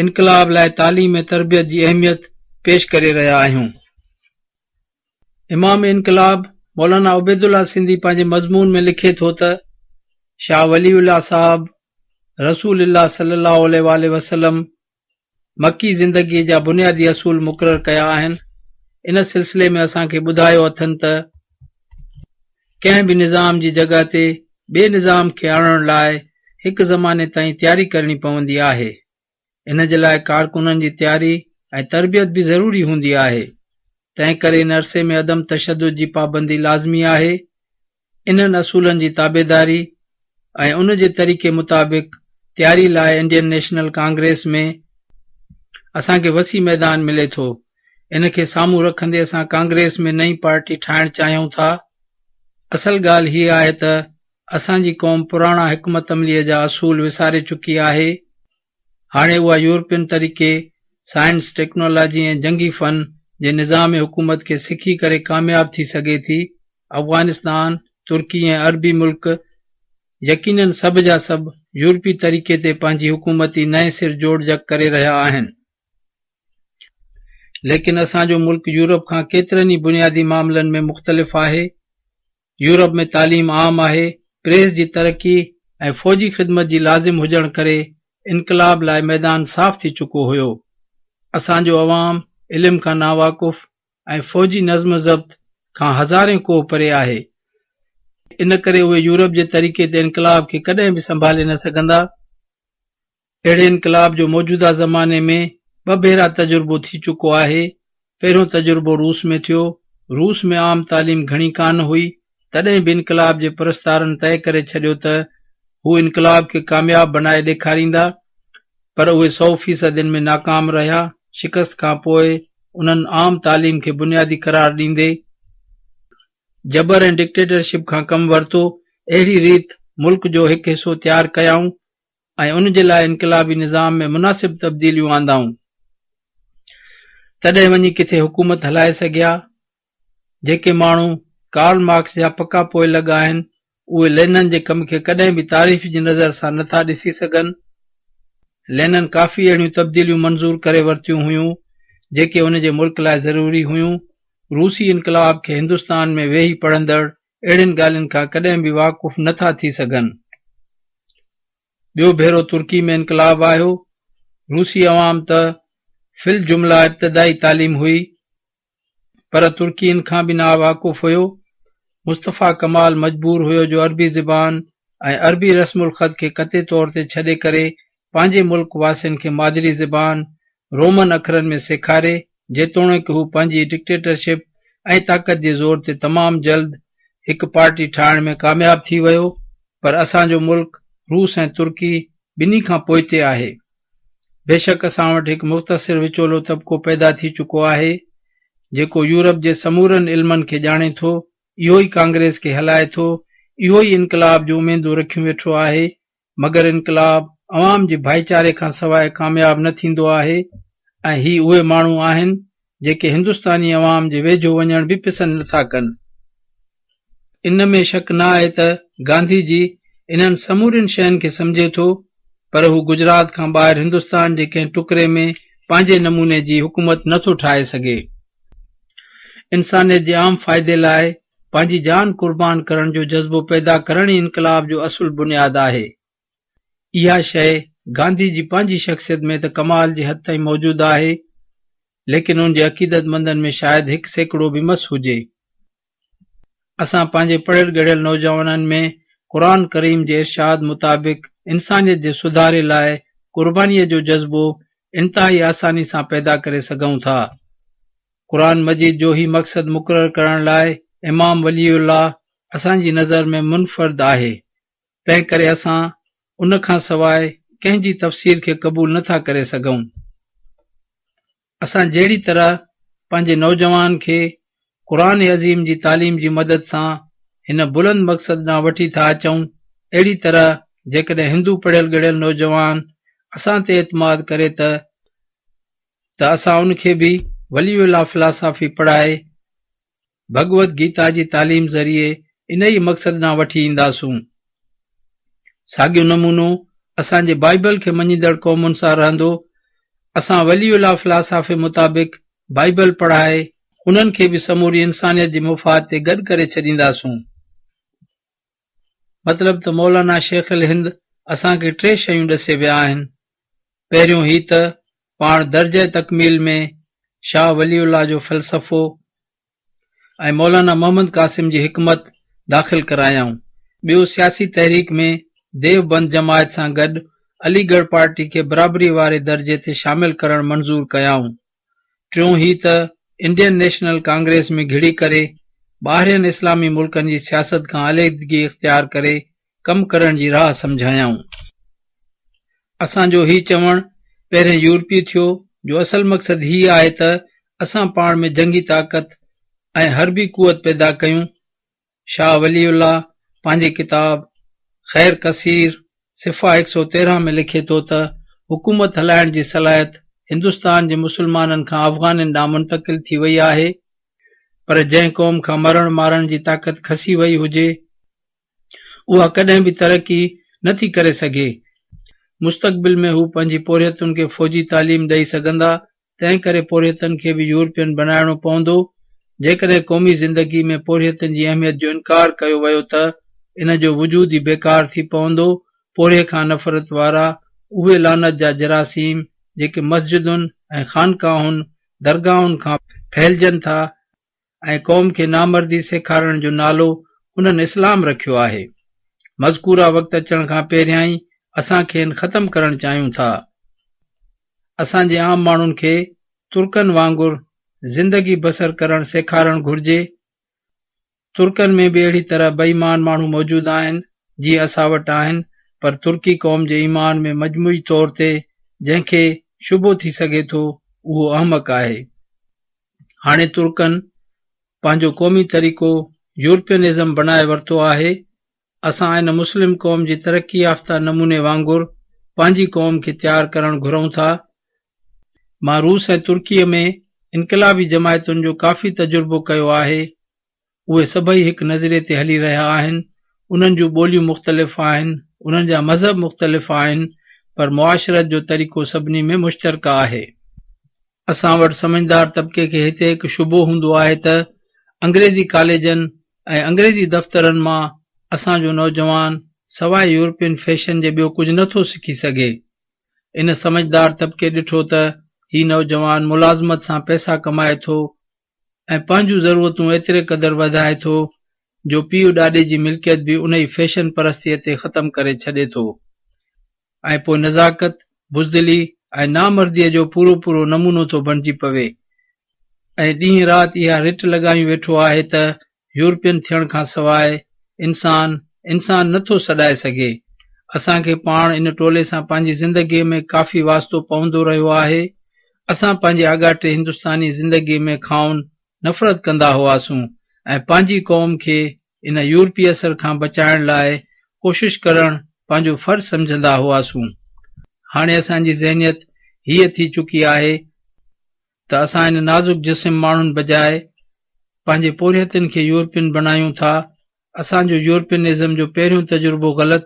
انقلاب لاء تعليم ۽ تربيت جي اهميت پيش ڪري رهيا آهيون. امام انقلاب مولانا عبيدالله سنڌي پنهنجي مضمون ۾ لکي ٿو ته شاهه ولي الله صاحب رسول الله صلي الله عليه واٰله وسلم مڪي زندگيء جا بنيادي اصول مقرر ڪيا آهن. ان سلسلي ۾ اسان کي ٻڌايو اٿن ته ڪنهن به نظام جي جڳهه تي ٻئي نظام کي آڻڻ لاء هڪ زماني تائين تياري ڪرڻي پوندي آهي. ان جي لاء ڪارڪنن جي تياري ۽ تربيت به ضروري هوندي آهي. تنهنڪري ان عرصي ۾ عدم تشدد جي پابندي لازمي آهي. انهن اصولن جي تابعداري ۽ ان جي طريقي مطابق تياري لاء انڊين نيشنل ڪانگريس ۾ اسان کي وسيع ميدان ملي ٿو. ان کي سامهون رکندي اسان ڪانگريس ۾ نئين پارٽي ٺاهڻ چاهيون ٿا. اصل ڳالهه هيء آهي ته اسان جي قوم پراڻا حڪمت عمليء جا اصول وساري چڪي آهي. هاڻي اها يورپين طريقي، سائنس، ٽيڪنالاجي ۽ جنگي فن جي نظام حڪومت کي سکي ڪري ڪامياب ٿي سگهي ٿي. افغانستان، ترڪي ۽ عربي ملڪ يقينن سڀ جا سڀ يورپي طريقي تي پنهنجي حڪومتي نئين سر جوڙجڪ ڪري رهيا آهن. ليڪن اسان جو ملڪ يورپ کان ڪيترن ئي بنيادي معاملن ۾ مختلف آهي. يورپ ۾ تعليم عام آهي، پريس جي ترقي ۽ فوجي خدمت جي لازم هجڻ ڪري انقلاب لاء ميدان صاف ٿي چڪو هيو. اسان جو عوام علم کان ناواقف ۽ فوجي نظم و ضبط کان هزارين ڪوهه پري آهي. ان ڪري اهي يورپ جي طريقي تي انقلاب کي ڪڏهن به سنڀالي نه سگهندا. اهڙي انقلاب جو موجوده زماني ۾ ٻه ڀيرا تجربو ٿي چڪو آهي. پهريون تجربو روس ۾ ٿيو. روس ۾ عام تعليم گهڻي ڪانه هئي، تڏهن به انقلاب جي پرستارن طئي ڪري ڇڏيو ته هو انقلاب کي ڪامياب بنائي ڏيکاريندا، پر اهي سئو فيصد ان ۾ ناڪام رهيا. شڪست کان پوء انهن عام تعليم کي بنيادي قرار ڏيندي، جبر ۽ ڊڪٽيٽرشپ کان ڪم ورتو. اهڙي ريت ملڪ جو هڪ حصو تيار ڪيائون ۽ ان جي لاء انقلابي نظام ۾ مناسب تبديليون آندائون. تڏهن وڃي ڪٿي حڪومت هلائي سگهيا. جيڪي ماڻهو ڪارل مارڪس جا پڪا پوئلڳ آهن، اهي لينن جي ڪم کي ڪڏهن به تعريف جي نظر سان نه ٿا ڏسي سگهن. لينن ڪافي اهڙيون تبديليون منظور ڪري ورتيون هيون، جيڪي ان جي ملڪ لاء ضروري هيون. روسي انقلاب کي هندستان ۾ ويهي پڙهندڙ اهڙين ڳالهين کان ڪڏهن به واقف نه ٿا ٿي سگهن. ٻيو ڀيرو ترڪي ۾ انقلاب آيو. روسي عوام ته في الجمله ابتدائي تعليم هئي. پر ترڪين کان به ناواقف هيو. مصطفيٰ ڪمال مجبور هيو جو عربي زبان ۽ عربي رسم الخط کي قطعي طور تي ڇڏي ڪري پنهنجي ملڪ واسين کي مادري زبان رومن اکرن ۾ سيکاري، جيتوڻيڪ هو پنهنجي ڊڪٽيٽرشپ ۽ طاقت جي زور تي تمام جلد هڪ پارٽي ٺاهڻ ۾ ڪامياب ٿي ويو، پر اسان جو ملڪ روس ۽ ترڪي ٻنهي کان پوئتي آهي. بيشڪ اسان وٽ هڪ مختصر وچولو طبقو پيدا ٿي چڪو آهي، جيڪو يورپ جي سمورن علمن کي ڄاڻي ٿو، اهو ئي ڪانگريس کي هلائي ٿو، اهو ئي انقلاب جون اميدون رکيون ويٺو آهي، مگر انقلاب عوام جي ڀائيچاري کان سواء ڪامياب نه ٿيندو آهي ۽ هي اهي ماڻهو آهن، جيڪي هندستاني عوام جي ويجهو وڃڻ به پسند نٿا ڪن. ان ۾ شڪ نه آهي ته گانڌي جي انهن سمورين شين کي سمجهي ٿو پر هو گجرات کان ٻاهر هندستان جي ڪنهن ٽڪري ۾ پنهنجي نموني جي حڪومت نه ٿو ٺاهي سگهي. انسانيت جي عام فائدي لاء پنهنجي جان قربان ڪرڻ جو جذبو پيدا ڪرڻ ئي انقلاب جو اصل بنياد آهي. اها شيء گانڌي جي پنهنجي شخصيت ۾ ته ڪمال جي حد تائين موجود آهي ليڪن ان جي عقيدتمندن ۾ شايد 1% به مس هجي. اسان پنهنجي پڙهيل ڳڙهيل نوجوانن ۾ قرآن ڪريم جي ارشاد مطابق انسانيت جي سڌاري لاء قربانيء جو جذبو انتهائي آساني سان پيدا ڪري سگهون ٿا. قرآن مجيد جو هي مقصد مقرر ڪرڻ لاء امام ولي الله اسان جي نظر ۾ منفرد آهي، تنهنڪري اسان ان کان سواء ڪنهن جي تفسير کي قبول نه ٿا ڪري سگهون. اسان جهڙي طرح پنهنجي نوجوان کي قرآن عظيم جي تعليم جي مدد سان هن بلند مقصد ڏانهن وٺي ٿا اچون، اهڙي طرح جيڪڏهن هندو پڙهيل ڳڙهيل نوجوان اسان تي اعتماد ڪري ته ته اسان ان کي به ولي الله فلاسافي پڙهائي ڀڳوت گيتا جي تعليم ذريعي انهيء مقصد ڏانهن وٺي اينداسون. ساڳيو نمونو اسان جي بائيبل کي مڃيندڙ قومن سان رهندو. اسان ولي الله فلاسافي مطابق بائيبل پڙهائي انهن کي به سموري انسانيت جي مفاد تي گڏ ڪري ڇڏينداسون. مطلب ته مولانا شيخ الهند اسان کي ٽي شيون ڏسي ويا آهن. پهريون هي ته پاڻ درجه تڪميل ۾ شاهه ولي الله جو فلسفو ۽ مولانا محمد قاسم جي حڪمت داخل ڪرايائون. ٻيو سياسي تحريڪ ۾ ديوبند جماعت سان گڏ علي ڳڙهه پارٽي کي برابري واري درجي تي شامل ڪرڻ منظور ڪيائون. ٽيون هي ته انڊين نيشنل ڪانگريس ۾ گهڙي ڪري ٻاهرين اسلامي ملڪن جي سياست کان عليحدگي اختيار ڪري ڪم ڪرڻ جي راهه سمجهايائون. اسان جو هي چوڻ پهرين يورپي ٿيو جو اصل مقصد هي آهي ته اسان پاڻ ۾ جنگي طاقت ۽ حربي قوت پيدا ڪيون. شاهه ولي الله پنهنجي ڪتاب خير ڪثير صفحه 113 ۾ لکي ٿو ته حڪومت هلائڻ جي صلاحيت هندستان جي مسلمانن کان افغانين ڏانهن منتقل ٿي وئي آهي پر جنهن قوم کان مرڻ مارڻ جي طاقت کسي وئي هجي اها ڪڏهن به ترقي نه ٿي ڪري سگهي. مستقبل ۾ هو پنهنجي پورهيتن کي فوجي تعليم ڏئي سگهندا، تنهن ڪري پورهيتن کي به يورپين بنائڻو پوندو. جيڪڏهن قومي زندگي ۾ پورهيتن جي اهميت جو انڪار ڪيو ويو ته ان جو وجود ئي بيڪار ٿي پوندو. پورهيي کان نفرت وارا اهي لعنت جا جراثيم جيڪي مسجدن ۽ خانقاهن، درگاهن کان ڦهلجن ٿا، ۽ قوم کي نامردي سيکارڻ جو نالو انهن اسلام رکيو آهي. مذڪوره وقت اچڻ کان پهريائين اسان کين ختم ڪرڻ چاهيون ٿا. اسان جي عام ماڻهن کي ترڪن وانگر زندگي بسر ڪرڻ سيکارڻ گهرجي. ترڪن ۾ به اهڙي طرح بي ايمان ماڻهو موجود آهن، جيئن اسان وٽ آهن. پر ترڪي قوم جي ايمان ۾ مجموعي طور تي جنهن کي شبهو ٿي سگهي ٿو، اهو احمق آهي. هاڻي ترڪن پنهنجو قومي طريقو يورپينزم بڻائي ورتو آهي. اسان ان مسلم قوم جي ترقي يافته نموني وانگر پنهنجي قوم کي تيار ڪرڻ گهرون ٿا. مان روس ۽ ترڪيء ۾ انقلابي جماعتن جو ڪافي تجربو ڪيو آهي. اهي سڀئي هڪ نظريي تي هلي رهيا آهن، انهن جون ٻوليون مختلف آهن، انهن جا مذهب مختلف آهن، پر معاشرت جو طريقو سڀني ۾ مشترڪه آهي. اسان وٽ سمجهدار طبقي کي هتي هڪ شبهو هوندو آهي ته انگريزي ڪاليجن ۽ انگريزي دفترن مان اسان جو نوجوان سواء يورپين فيشن جي ٻيو ڪجهه نه ٿو سکي سگهي. ان سمجهدار طبقي ڏٺو ته هي نوجوان ملازمت سان پئسا ڪمائي ٿو ۽ پنهنجون ضرورتون ايتري قدر وڌائي ٿو جو پيء ڏاڏي جي ملڪيت به انهي فيشن پرستيء تي ختم ڪري ڇڏي ٿو ۽ پوء نزاڪت، بزدلي ۽ نامرديء جو پورو پورو نمونو ٿو بڻجي پوي ۽ ڏينهن رات اها رٽ لڳايون ويٺو آهي ته يورپين ٿيڻ کان سواء انسان، انسان نه ٿو سڏائي سگهي. اسان کي پاڻ ان ٽولي سان پنهنجي زندگيء ۾ ڪافي واسطو پوندو رهيو آهي. اسان پنهنجي آڳاٽي هندستاني زندگيء ۾ کائن نفرت ڪندا هئاسون ۽ پنهنجي قوم کي ان يورپي اثر کان بچائڻ لاء ڪوشش ڪرڻ پنهنجو فرض سمجهندا هئاسون. هاڻي اسان جي ذهنيت هيء ٿي چڪي آهي ته اسان ان نازڪ جسم ماڻهن بجاء پنهنجي پورهيتن کي يورپين بڻايون ٿا. اسان جو يورپينزم جو پهريون تجربو غلط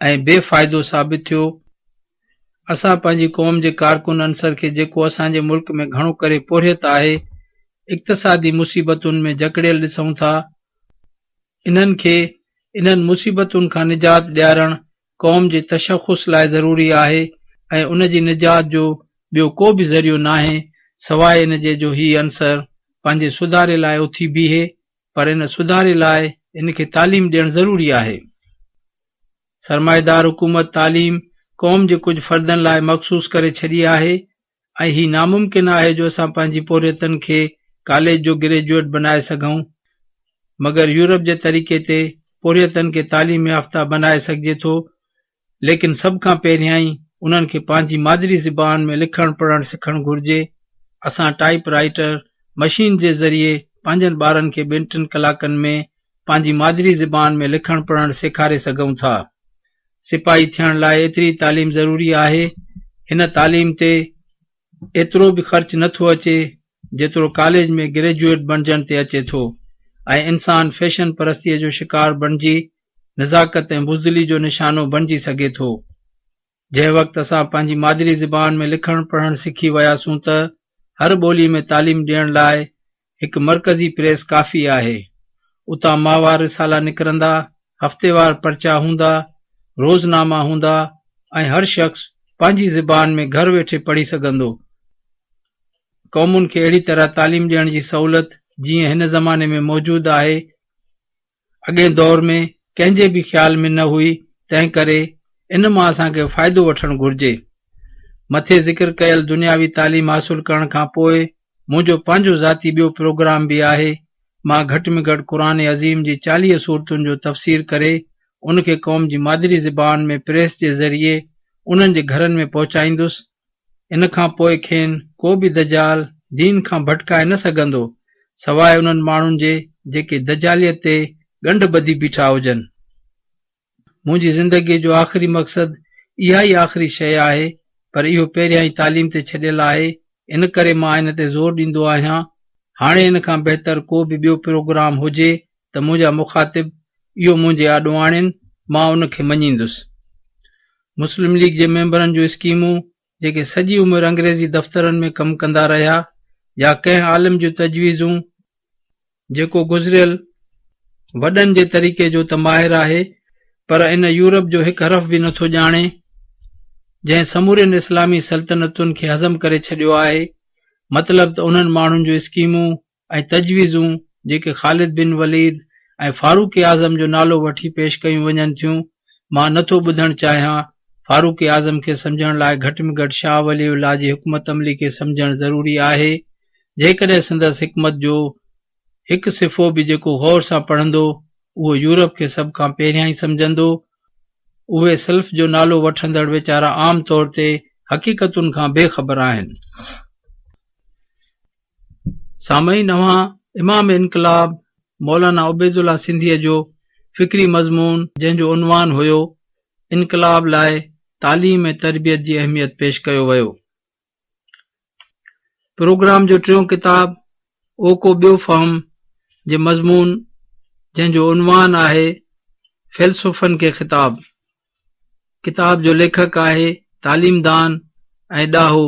۽ بي فائدو ثابت ٿيو. اسان پنهنجي قوم جي ڪارڪن عنصر کي جيڪو اسان جي ملڪ ۾ گهڻو ڪري پورهيت آهي، اقتصادي مصيبتن ۾ جڪڙيل ڏسون ٿا. انهن کي انهن مصيبتن کان نجات ڏيارڻ قوم جي تشخص لاء ضروري آهي ۽ ان جي نجات جو ٻيو ڪو به ذريعو ناهي سواء ان جي جو هي عنصر پنهنجي سڌاري لاء اٿي بيهي پر ان سڌاري لاء ان کي تعليم ڏيڻ ضروري آهي. سرمائيدار حڪومت تعليم قوم جي ڪجهه فردن لاء مخصوص ڪري ڇڏي آهي ۽ هي ناممڪن آهي جو اسان پنهنجي پورهيتن کي ڪاليج جو گريجوئيٽ بنائي سگهون مگر يورپ جي طريقي تي پورهيتن کي تعليم يافته بنائي سگهجي ٿو ليڪن سڀ کان پهريائين انهن کي پنهنجي مادري زبان ۾ لکڻ پڙهڻ سکڻ گهرجي. اسان ٽائيپ رائيٽر مشين جي ذريعي پنهنجن ٻارن کي ٻن ٽن ڪلاڪن ۾ پنهنجي مادري زبان ۾ لکڻ پڙهڻ سيکاري سگهون ٿا. سپاهي ٿيڻ لاء ايتري تعليم ضروري آهي. هن تعليم تي ايترو به خرچ نه ٿو اچي جيترو ڪاليج ۾ گريجوئيٽ بڻجڻ تي اچي ٿو ۽ انسان فيشن پرستيء جو شڪار بڻجي نزاڪت ۽ بزدلي جو نشانو بڻجي سگهي ٿو. جنهن وقت اسان پنهنجي مادري زبان ۾ لکڻ پڙهڻ سکي وياسون ته هر ٻولي ۾ تعليم ڏيڻ لاء هڪ مرڪزي پريس ڪافي آهي. اتان ماهوار رسالا نڪرندا، هفتيوار پرچا هوندا، روزناما هوندا ۽ هر شخص پنهنجي زبان ۾ گهر ويٺي پڙهي سگهندو. قومن کي اهڙي طرح تعليم ڏيڻ جي سهولت جيئن هن زماني ۾ موجود آهي، اڳئين دور ۾ ڪنهن جي به خيال ۾ نه هئي، تنهنڪري ان مان اسان کي فائدو وٺڻ گهرجي. مٿي ذڪر ڪيل دنياوي تعليم حاصل ڪرڻ کان پوء منهنجو پنهنجو ذاتي ٻيو پروگرام به آهي. مان گهٽ ۾ گهٽ قرآن عظيم جي 40 سورتن جو تفسير ڪري ان کي قوم جي مادري زبان ۾ پريس جي ذريعي انهن جي گهرن ۾ پهچائيندس. ان کان پوء کين ڪو به دجال دين کان ڀٽڪائي نه سگهندو، سواء انهن ماڻهن جي جيڪي دجاليت تي ڳنڍ ٻڌي بيٺا هجن. منهنجي زندگيء جو آخري مقصد اها ئي آخري شيء آهي، پر اهو پهريائين تعليم تي ڇڏيل آهي، ان ڪري مان ان تي زور ڏيندو آهيان. هاڻي ان کان بهتر ڪو به ٻيو پروگرام هجي ته منهنجا مخاطب اهو منهنجي آڏو آڻين، مان ان کي مڃيندس. مسلم ليگ جي ميمبرن جون اسڪيمون، جيڪي سڄي عمر انگريزي دفترن ۾ ڪم ڪندا رهيا، يا ڪنهن عالم جون تجويزون، جيڪو گذريل وڏن جي طريقي جو ته ماهر آهي، پر ان يورپ جو هڪ حرف به نٿو ڄاڻي، جنهن سمورين اسلامي سلطنتن کي هضم ڪري ڇڏيو آهي. مطلب ته انهن ماڻهن جون اسڪيمون ۽ تجويزون جيڪي خالد بن وليد ۽ فاروق اعظم جو نالو وٺي پيش ڪيون وڃن ٿيون، مان نٿو ٻڌڻ چاهيان. فاروق اعظم کي سمجهڻ لاء گهٽ ۾ گهٽ شاهه ولي الله جي حڪمت عملي کي سمجهڻ ضروري آهي. جيڪڏهن سندس حڪمت جو هڪ صفحو به جيڪو غور سان پڙهندو، اهو يورپ کي سڀ کان پهريائين سمجهندو. اهي سلف جو نالو وٺندڙ ويچارا عام طور تي حقيقتن کان بي خبر آهن. سامعين اوهان امام انقلاب مولانا عبيدالله سنڌيء جو فڪري مضمون جنهن جو عنوان هيو انقلاب لاء تعليم ۽ تربيت جي اهميت پيش ڪيو ويو. پروگرام جو ٽيون ڪتاب او ڪو ٻيو فهم جي مضمون جنهن جو عنوان آهي فيلسوفن کي خطاب ڪتاب جو ليکڪ آهي تعليمدان ۽ ڏاهو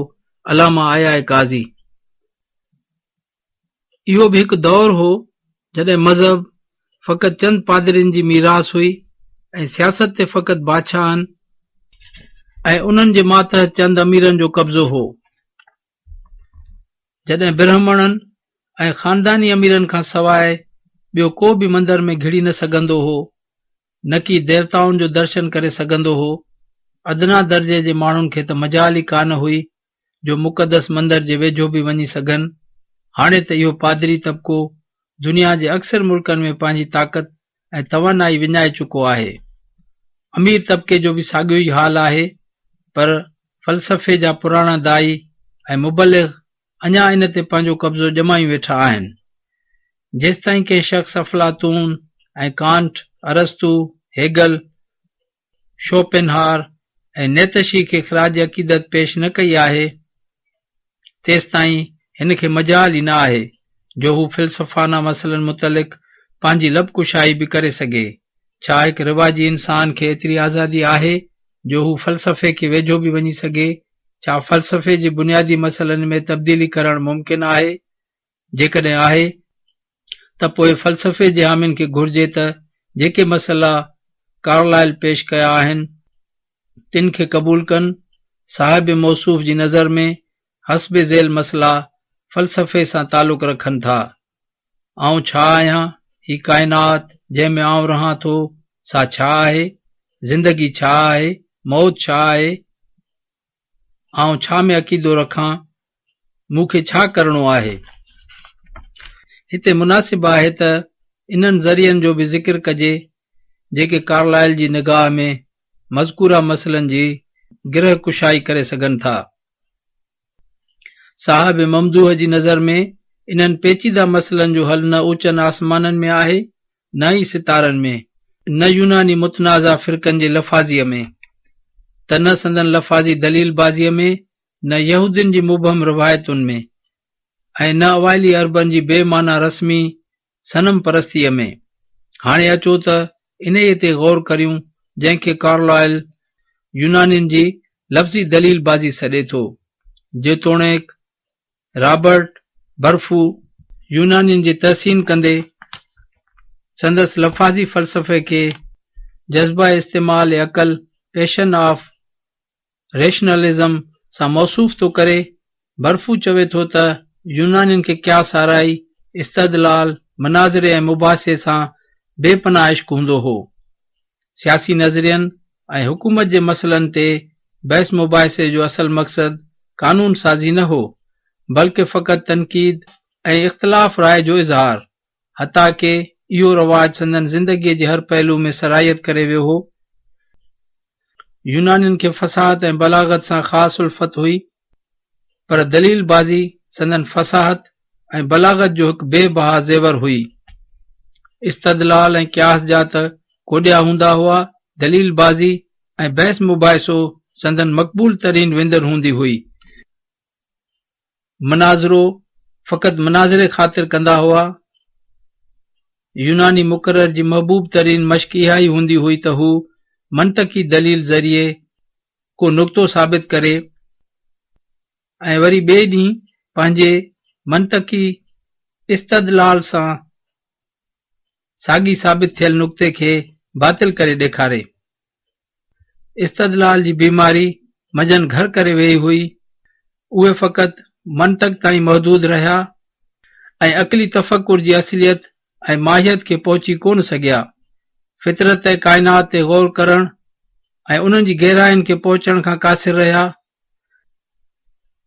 علامه آء آء قاضي. اهو به هڪ دور هو جڏهن مذهب فقط چند پادرين جي ميراث هئي ۽ سياست تي فقط بادشاهن ۽ انهن جي ماتحت چند اميرن جو قبضو هو. جڏهن برهمڻن ۽ خانداني اميرن کان سواء ٻيو ڪو به مندر ۾ گهڙي نه سگهندو هو، نڪي ديوتائن جو درشن ڪري سگهندو هو. ادنيٰ درجي جي ماڻهن کي ته مجال ئي ڪانه هئي جو مقدس مندر جي ويجهو به وڃي سگهن. هاڻي ته اهو پادري طبقو دنيا جي اڪثر ملڪن ۾ پنهنجي طاقت ۽ توانائي وڃائي چڪو آهي. امير طبقي جو به ساڳيو ئي حال آهي، پر فلسفي جا پراڻا داعي ۽ مبلغ اڃا ان تي پنهنجو قبضو ڄمايون ويٺا آهن. جيستائين ڪنهن شخص افلاطون ۽ ڪانٽ، ارسطو، هيگل، شوپنهار ۽ نيتشي کي خراج عقيدت پيش نه ڪئي آهي، تيستائين هن کي مجال ئي نه آهي جو هو فلسفانه مسئلن متعلق پنهنجي لب ڪشائي به ڪري سگهي. ڇا هڪ رواجي انسان کي ايتري آزادي آهي جو هو فلسفي کي ويجهو به وڃي سگهي؟ ڇا فلسفي جي بنيادي مسئلن ۾ تبديلي ڪرڻ ممڪن آهي؟ جيڪڏهن آهي ته پوء فلسفي جي حامين کي گهرجي ته جيڪي مسئلا ڪارلائل پيش ڪيا آهن، تن کي قبول ڪن. صاحب موصوف جي نظر ۾ حسب ذيل مسئلا فلسفي سان تعلق رکن ٿا. آئون ڇا آهيان؟ هي ڪائنات جنهن ۾ آئون رهان ٿو، سا ڇا آهي؟ زندگي ڇا آهي؟ موت ڇا آهي؟ آئون ڇا ۾ عقيدو رکان؟ مون کي ڇا ڪرڻو آهي؟ هتي مناسب آهي ته انهن ذريعن جو به ذڪر ڪجي، جيڪي ڪارلائل جي نگاهه ۾ مذڪوره مسئلن جي گرهه ڪشائي ڪري سگهن ٿا. صاحب ممدوح جي نظر ۾ انهن پيچيده مسئلن جو حل نه اوچن آسمانن ۾ آهي، نه ئي ستارن ۾، نه يوناني متنازع فرقن جي لفاظيء ۾، ته نه سندن لفاظي دليل بازيء ۾، نه يهودين جي مبهم روايتن ۾، ۽ نه اوائلي عربن جي بي معنيٰ رسمي صنم پرستيء ۾. هاڻي اچو ته انهيء تي غور ڪريون جنهن کي ڪارلائل يونانين جي لفظي دليل بازي سڏي ٿو. جيتوڻيڪ رابرٽ برفو يونانين جي تحسين ڪندي سندس لفاظي فلسفي کي جذبه استعمال عقل، Passion of Rationalism، سان موصوف ٿو ڪري، برفو چوي ٿو ته يونانين کي قياس آرائي، استدلال، مناظري ۽ مباحثي سان بي پناهه عشق هوندو هو. سياسي نظرين ۽ حڪومت جي مسئلن تي بحث مباحثي جو اصل مقصد قانون سازي نه هو، بلڪه فقط تنقيد ۽ اختلاف راء جو اظهار، حتيٰ ڪه اهو رواج سندن زندگيء جي هر پهلو ۾ سرايت ڪري ويو هو. يونانين کي فصاحت ۽ بلاغت سان خاص الفت هئي، پر دليل بازي سندن فصاحت ۽ بلاغت جو هڪ بي بها زيور هئي. استدلال ۽ قياس جا ته ڪوڏيا هوندا هئا، دليل بازي ۽ بحث مباحثو سندن مقبول ترين وندر هوندي هئي. مناظرو فقط مناظري خاطر ڪندا هئا. يوناني مقرر جي محبوب ترين مشق اها ئي هوندي هئي ته هو منطقي دليل ذريعي ڪو نقطو ثابت ڪري ۽ وري ٻئي ڏينهن پنهنجي منطقي استدلال سان ساڳئي ثابت ٿيل نقطي کي باطل ڪري ڏيکاري. استدلال جي بيماري منجهن گهر ڪري ويئي هئي. اهي فقط منطق تائين محدود رهيا ۽ عقلي تفڪر جي اصليت ۽ ماهيت کي پهچي ڪونه سگهيا. فطرت ۽ ڪائنات تي غور ڪرڻ ۽ انهن جي گهراين کي پهچڻ کان قاصر رهيا.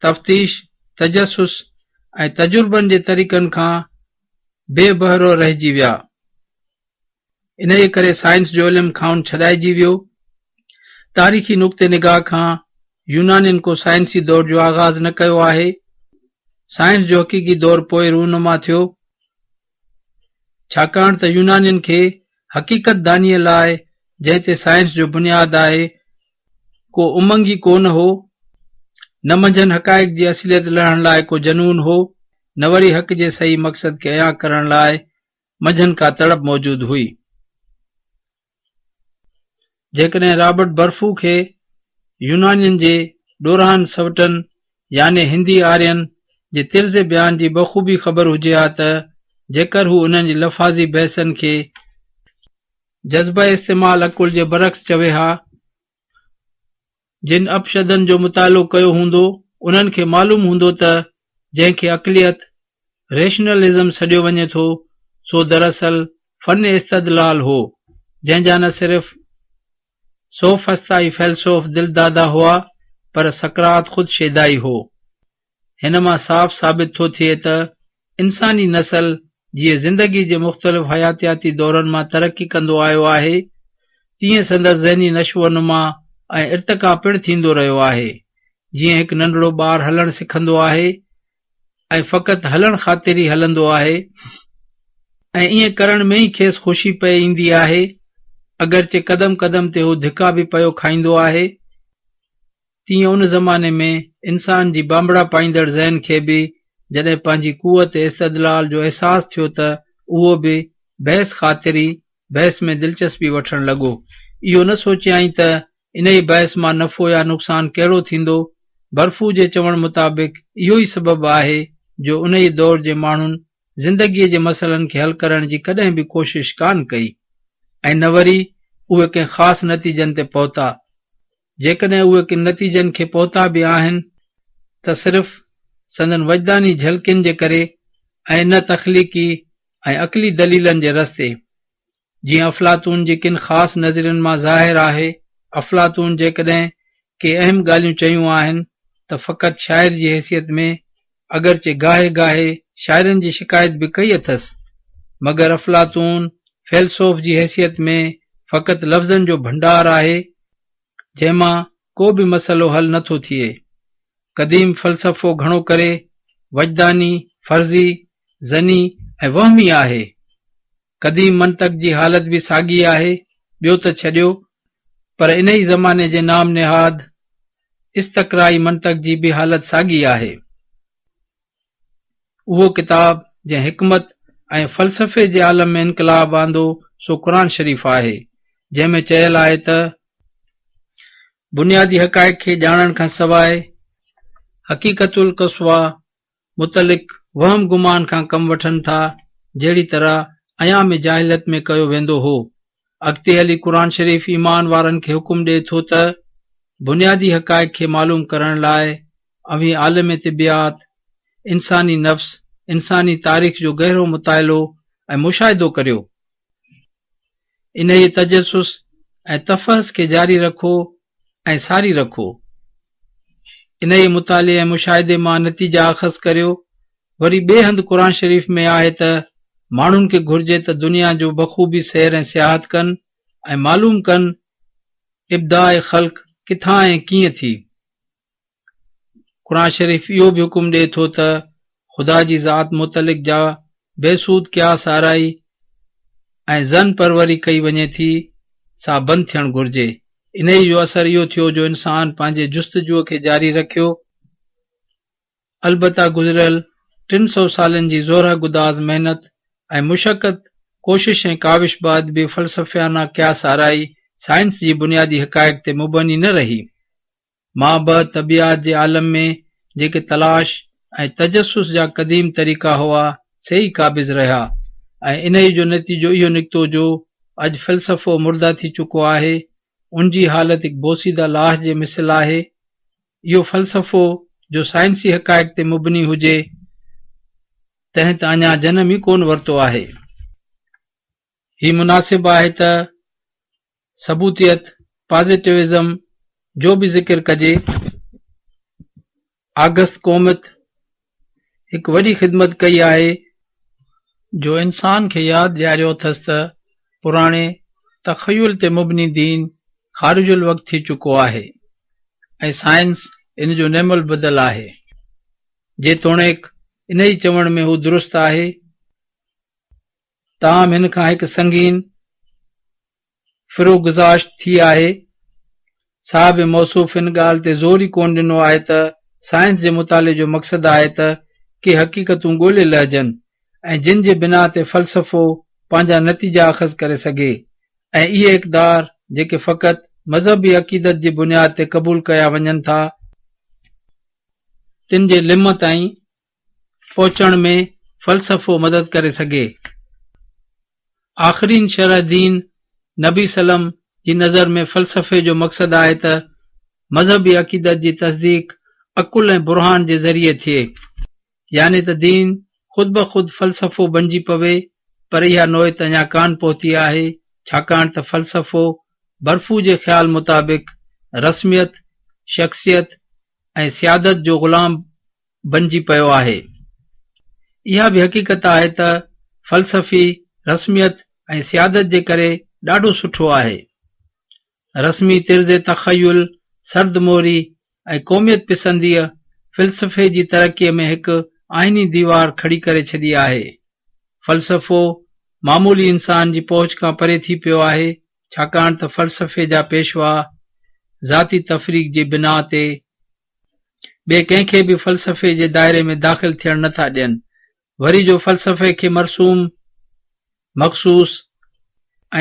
تفتيش، تجسس ۽ تجربن جي طريقن کان بي بهرو رهجي ويا. انهيء ڪري سائنس جو علم کانئن ڇڏائجي ويو. تاريخي نقطي نگاهه کان يونانين ڪو سائنسي دور جو آغاز نه ڪيو آهي. سائنس جو حقيقي دور پوء رونما ٿيو. ڇاڪاڻ ته يونانين کي حقيقت دانيء لاء جنهن تي سائنس جو بنياد آهي، ڪو امنگ ئي ڪو نه هو، نه منجهن حقائق جي اصليت لهڻ لاء ڪو جنون هو، نه وري حق جي صحيح مقصد کي عيان ڪرڻ لاء منجهن ڪا تڙپ موجود هئي. جيڪڏهن رابرٽ برفو کي يونانين جي ڏورانهن سئوٽن يعني هندي آرين جي طرز بيان جي بخوبي خبر هجي ها ته جيڪر هو انهن جي لفاظي بحثن کي جذبه استعمال عقل جي برعڪس چوي ها. جن اپشدن جو مطالعو ڪيو هوندو، انهن کي معلوم هوندو ته جنهن کي عقليت، Rationalism، سڏيو وڃي ٿو، سو دراصل فن استدلال هو، جنهن جا نه صرف سوفسطائي فيلسوف دلداده هئا، پر سقراط خود شيدائي هو. هن مان صاف ثابت ٿو ٿئي ته انساني نسل جيئن زندگي جي مختلف حياتياتي دورن مان ترقي ڪندو آيو آهي، تيئن سندس ذهني نشو و نما ۽ ارتقا پڻ ٿيندو رهيو آهي. جيئن هڪ ننڍڙو ٻار هلڻ سکندو آهي ۽ فقط هلڻ خاطر ئي هلندو آهي ۽ ائين ڪرڻ ۾ ئي کيس خوشي پئي ايندي آهي، اگرچه قدم قدم تي هو ڌڪا به پيو کائيندو آهي، تيئن ان زماني ۾ انسان جي بانبڙا پائيندڙ ذهن کي به جڏهن پنهنجي قوت استدلال جو احساس ٿيو ته اهو به بحث خاطر ئي بحث ۾ دلچسپي وٺڻ لڳو. اهو نه سوچيائين ته انهيء بحث مان نفعو يا نقصان ڪهڙو ٿيندو. برفو جي چوڻ مطابق اهو ئي سبب آهي جو انهيء دور جي ماڻهن زندگيء جي مسئلن کي حل ڪرڻ جي ڪڏهن به ڪوشش ڪانه ڪئي ۽ نه وري اهي ڪنهن خاص نتيجن تي پهتا. جيڪڏهن اهي ڪن نتيجن کي پهتا به آهن ته صرف سندن وجداني جهلڪين جي ڪري ۽ نه تخليقي ۽ عقلي دليلن جي رستي. جيئن افلاطون جي ڪن خاص نظرين مان ظاهر آهي، افلاطون جيڪڏهن ڪي اهم ڳالهيون چيون آهن ته فقط شاعر جي حيثيت ۾، اگرچه گاهي گاهي شاعرن جي شڪايت به ڪئي اٿس، مگر افلاطون فيلسوف جي حيثيت ۾ فقط لفظن جو ڀنڊار آهي، جنهن مان ڪو به مسئلو حل نه ٿو ٿئي. قديم فلسفو گهڻو ڪري وجداني، فرضي، ظني ۽ وهمي آهي. قديم منطق جي حالت به ساڳي آهي، ٻيو ته ڇڏيو، پر انهيء زماني جي نام نهاد استقرائي منطق جي به حالت ساڳي آهي. اهو ڪتاب جنهن حڪمت ۽ فلسفي جي عالم ۾ انقلاب آندو سو قرآن شريف آهي، جنهن ۾ چيل آهي ته، بنيادي حقائق کي ڄاڻڻ کان سواء حقيقت القصويٰ متعلق وهم گمان کان ڪم وٺن ٿا، جهڙي طرح ايام جاهليت ۾ ڪيو ويندو هو. اڳتي هلي قرآن شريف ايمان وارن کي حڪم ڏئي ٿو ته بنيادي حقائق کي معلوم ڪرڻ لاء اوهين عالم طبعيات، انساني نفس، انساني تاريخ جو گهرو مطالعو ۽ مشاهدو ڪريو. انهيء تجسس ۽ تفحص کي جاري رکو ۽ ساري رکو. انهيء مطالعي ۽ مشاهدي مان نتيجا اخذ ڪريو. وري ٻئي هنڌ قرآن شريف ۾ آهي ته ماڻهن کي گهرجي ته دنيا جو بخوبي سير ۽ سياحت ڪن ۽ معلوم ڪن ابداع خلق ڪٿان ۽ ڪيئن ٿي. قرآن شريف اهو به حڪم ڏئي ٿو ته خدا جي ذات متعلق جا بيسود قياس آرائي ۽ ظن پروري ڪئي وڃي ٿي سا بند ٿيڻ گهرجي. انهيء جو اثر اهو ٿيو جو انسان پنهنجي جستجوء کي جاري رکيو. البته گذريل 300 سالن جي زهره گداز محنت ۽ مشقت، ڪوشش ۽ ڪاوش بعد به فلسفيانه قياس آرائي سائنس جي بنيادي حقائق تي مبني نه رهي. مابعد طبيعات جي عالم ۾ جيڪي تلاش ۽ تجسس جا قديم طريقا هئا، سي ئي قابض رهيا ۽ انهيء جو نتيجو اهو نڪتو جو اڄ فلسفو مرده ٿي چڪو آهي، ان جي حالت هڪ بوسيده لاش جي مثل آهي. اهو فلسفو جو سائنسي حقائق تي مبني هجي، تنهن ته اڃا جنم ئي ڪونه ورتو آهي. هي مناسب آهي ته ثبوتيت، Positivism، جو به ذڪر ڪجي. آگسٽ ڪومت هڪ وڏي خدمت ڪئي آهي، جو انسان کي ياد ڏياريو اٿس ته پراڻي تخيل تي مبني دين خارج الوقت ٿي چڪو آهي ۽ سائنس ان جو نعم البدل آهي. جيتوڻيڪ انهيء چوڻ ۾ هو درست آهي، تاهم هن کان هڪ سنگين فروگذاشت ٿي آهي. صاحب موصوف ان ڳالهه تي زور ئي ڪونه ڏنو آهي ته سائنس جي مطالعي جو مقصد آهي ته ڪي حقيقتون ڳولي لهجن ۽ جن جي بنا تي فلسفو پنهنجا نتيجا اخذ ڪري سگهي ۽ اهي اقدار جيڪي فقط مذهبي عقيدت جي بنياد تي قبول ڪيا وڃن ٿا، تن جي لم تائين پهچڻ ۾ فلسفو مدد ڪري سگهي. آخرين شرح دين نبي صلعم جي نظر ۾ فلسفي جو مقصد آهي ته مذهبي عقيدت جي تصديق عقل ۽ برهان جي ذريعي ٿئي. يعني ته دين خود بخود فلسفو بنجي پوي پر اها نوعيت اڃا ڪانه پهتي آهي ڇاڪاڻ ته فلسفو برفو جي خيال مطابق رسميت، شخصيت ۽ سيادت جو غلام بنجي پيو آهي. اها به حقيقت آهي ته فلسفي رسميت ۽ سيادت جي ڪري ڏاڍو سٺو آهي. رسمي طرز تخيل، سرد مهري ۽ قوميت پسنديء فلسفي جي ترقيء ۾ هڪ آهني ديوار کڙي ڪري ڇڏي آهي. فلسفو معمولي انسان جي پهچ کان پري ٿي پيو آهي، ڇاڪاڻ ته فلسفي جا پيشوا ذاتي تفريق جي بناء تي ٻئي ڪنهن کي به فلسفي جي دائري ۾ داخل ٿيڻ نه ٿا ڏين. وري جو فلسفي کي مرسوم، مخصوص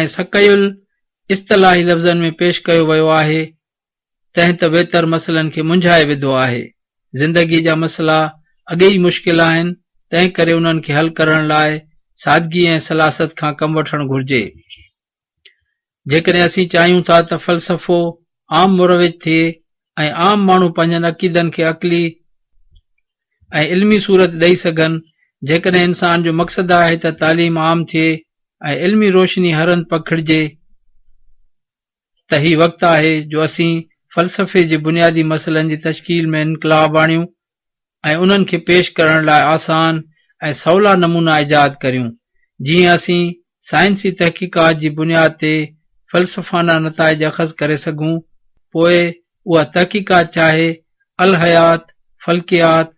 ۽ ثقيل اصطلاحي لفظن ۾ پيش ڪيو ويو آهي، تنهن ته ويتر مسئلن کي منجهائي وڌو آهي. زندگيء جا مسئلا اڳي ئي مشڪل آهن، تنهن ڪري انهن کي حل ڪرڻ لاء سادگي ۽ سلاست کان ڪم وٺڻ گهرجي. جيڪڏهن اسين چاهيون ٿا ته فلسفو عام مروج ٿئي ۽ عام ماڻهو پنهنجن عقيدن کي عقلي ۽ علمي صورت ڏئي سگهن، جيڪڏهن انسان جو مقصد آهي ته تعليم عام ٿئي ۽ علمي روشني هر هنڌ پکڙجي ته هي وقت آهي جو اسين فلسفي جي بنيادي مسئلن جي تشڪيل ۾ انقلاب آڻيون ۽ انهن کي پيش ڪرڻ لاء آسان ۽ سولا نمونا ايجاد ڪريون، جيئن اسين سائنسي تحقيقات جي بنياد تي فلسفانه نتائج اخذ ڪري سگهون، پوء اها تحقيقات چاهي الهيات، فلڪيات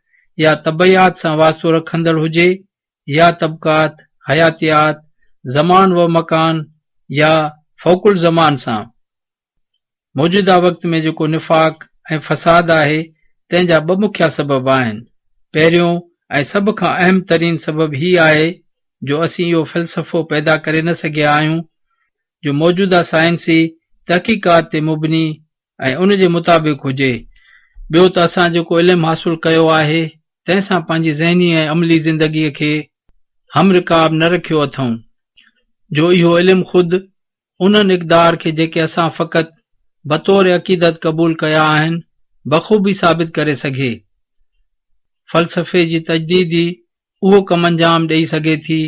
يا طبعيات سان واسطو رکندڙ هجي يا طبقات، حياتيات، زمان و مڪان يا فوق الزمان سان. موجوده وقت ۾ جيڪو نفاق ۽ فساد آهي، تنهن جا ٻه مکيه سبب آهن. پهريون ۽ سڀ کان اهم ترين سبب هي آهي جو اسين اهو فلسفو پيدا ڪري نه سگهيا آهيون جو موجوده سائنسي تحقيقات تي مبني ۽ ان جي مطابق هجي. ٻيو ته اسان جيڪو علم حاصل ڪيو آهي، تنهن سان پنهنجي ذهني ۽ عملي زندگيء کي همرڪاب نه رکيو اٿئون، جو اهو علم خود انهن اقدار کي جيڪي اسان فقط بطور عقيدت قبول ڪيا آهن، بخوبي ثابت ڪري سگهي. فلسفي جي تجديد ئي اهو ڪم انجام ڏئي سگهي ٿي.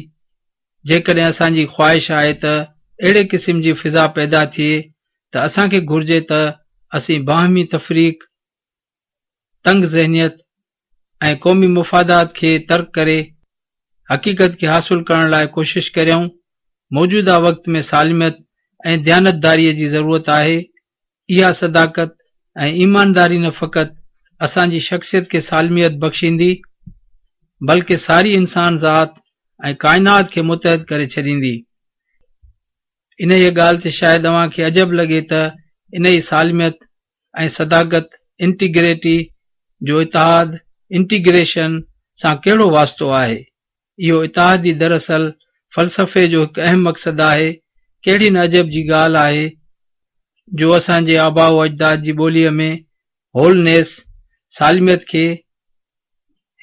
جيڪڏهن اسان جي خواهش آهي ته اهڙي قسم جي فضا پيدا ٿئي ته اسان کي گهرجي ته اسين باهمي تفريق، تنگ ذهنيت ۽ قومي مفادات کي ترڪ ڪري حقيقت کي حاصل ڪرڻ لاء ڪوشش ڪريون، موجوده وقت ۾ سالميت ۽ ديانتداريء جي ضرورت آهي، اها صداقت ۽ ايمانداري نه فقط اسان جي شخصيت کي سالميت بخشيندي، بلڪه ساري انسان ذات ۽ ڪائنات کي متحد ڪري ڇڏيندي. انهيء ڳالهه تي شايد اوهان کي عجب لڳي ته انهيء سالميت ۽ صداقت، Integrity، جو اتحاد، Integration، سان ڪهڙو واسطو آهي؟ اهو اتحاد ئي دراصل فلسفي جو هڪ اهم مقصد آهي. ڪهڙي نه عجب جي ڳالهه آهي جو اسان جي آباء و اجداد جي ٻوليء ۾ Wholeness، سالميت، کي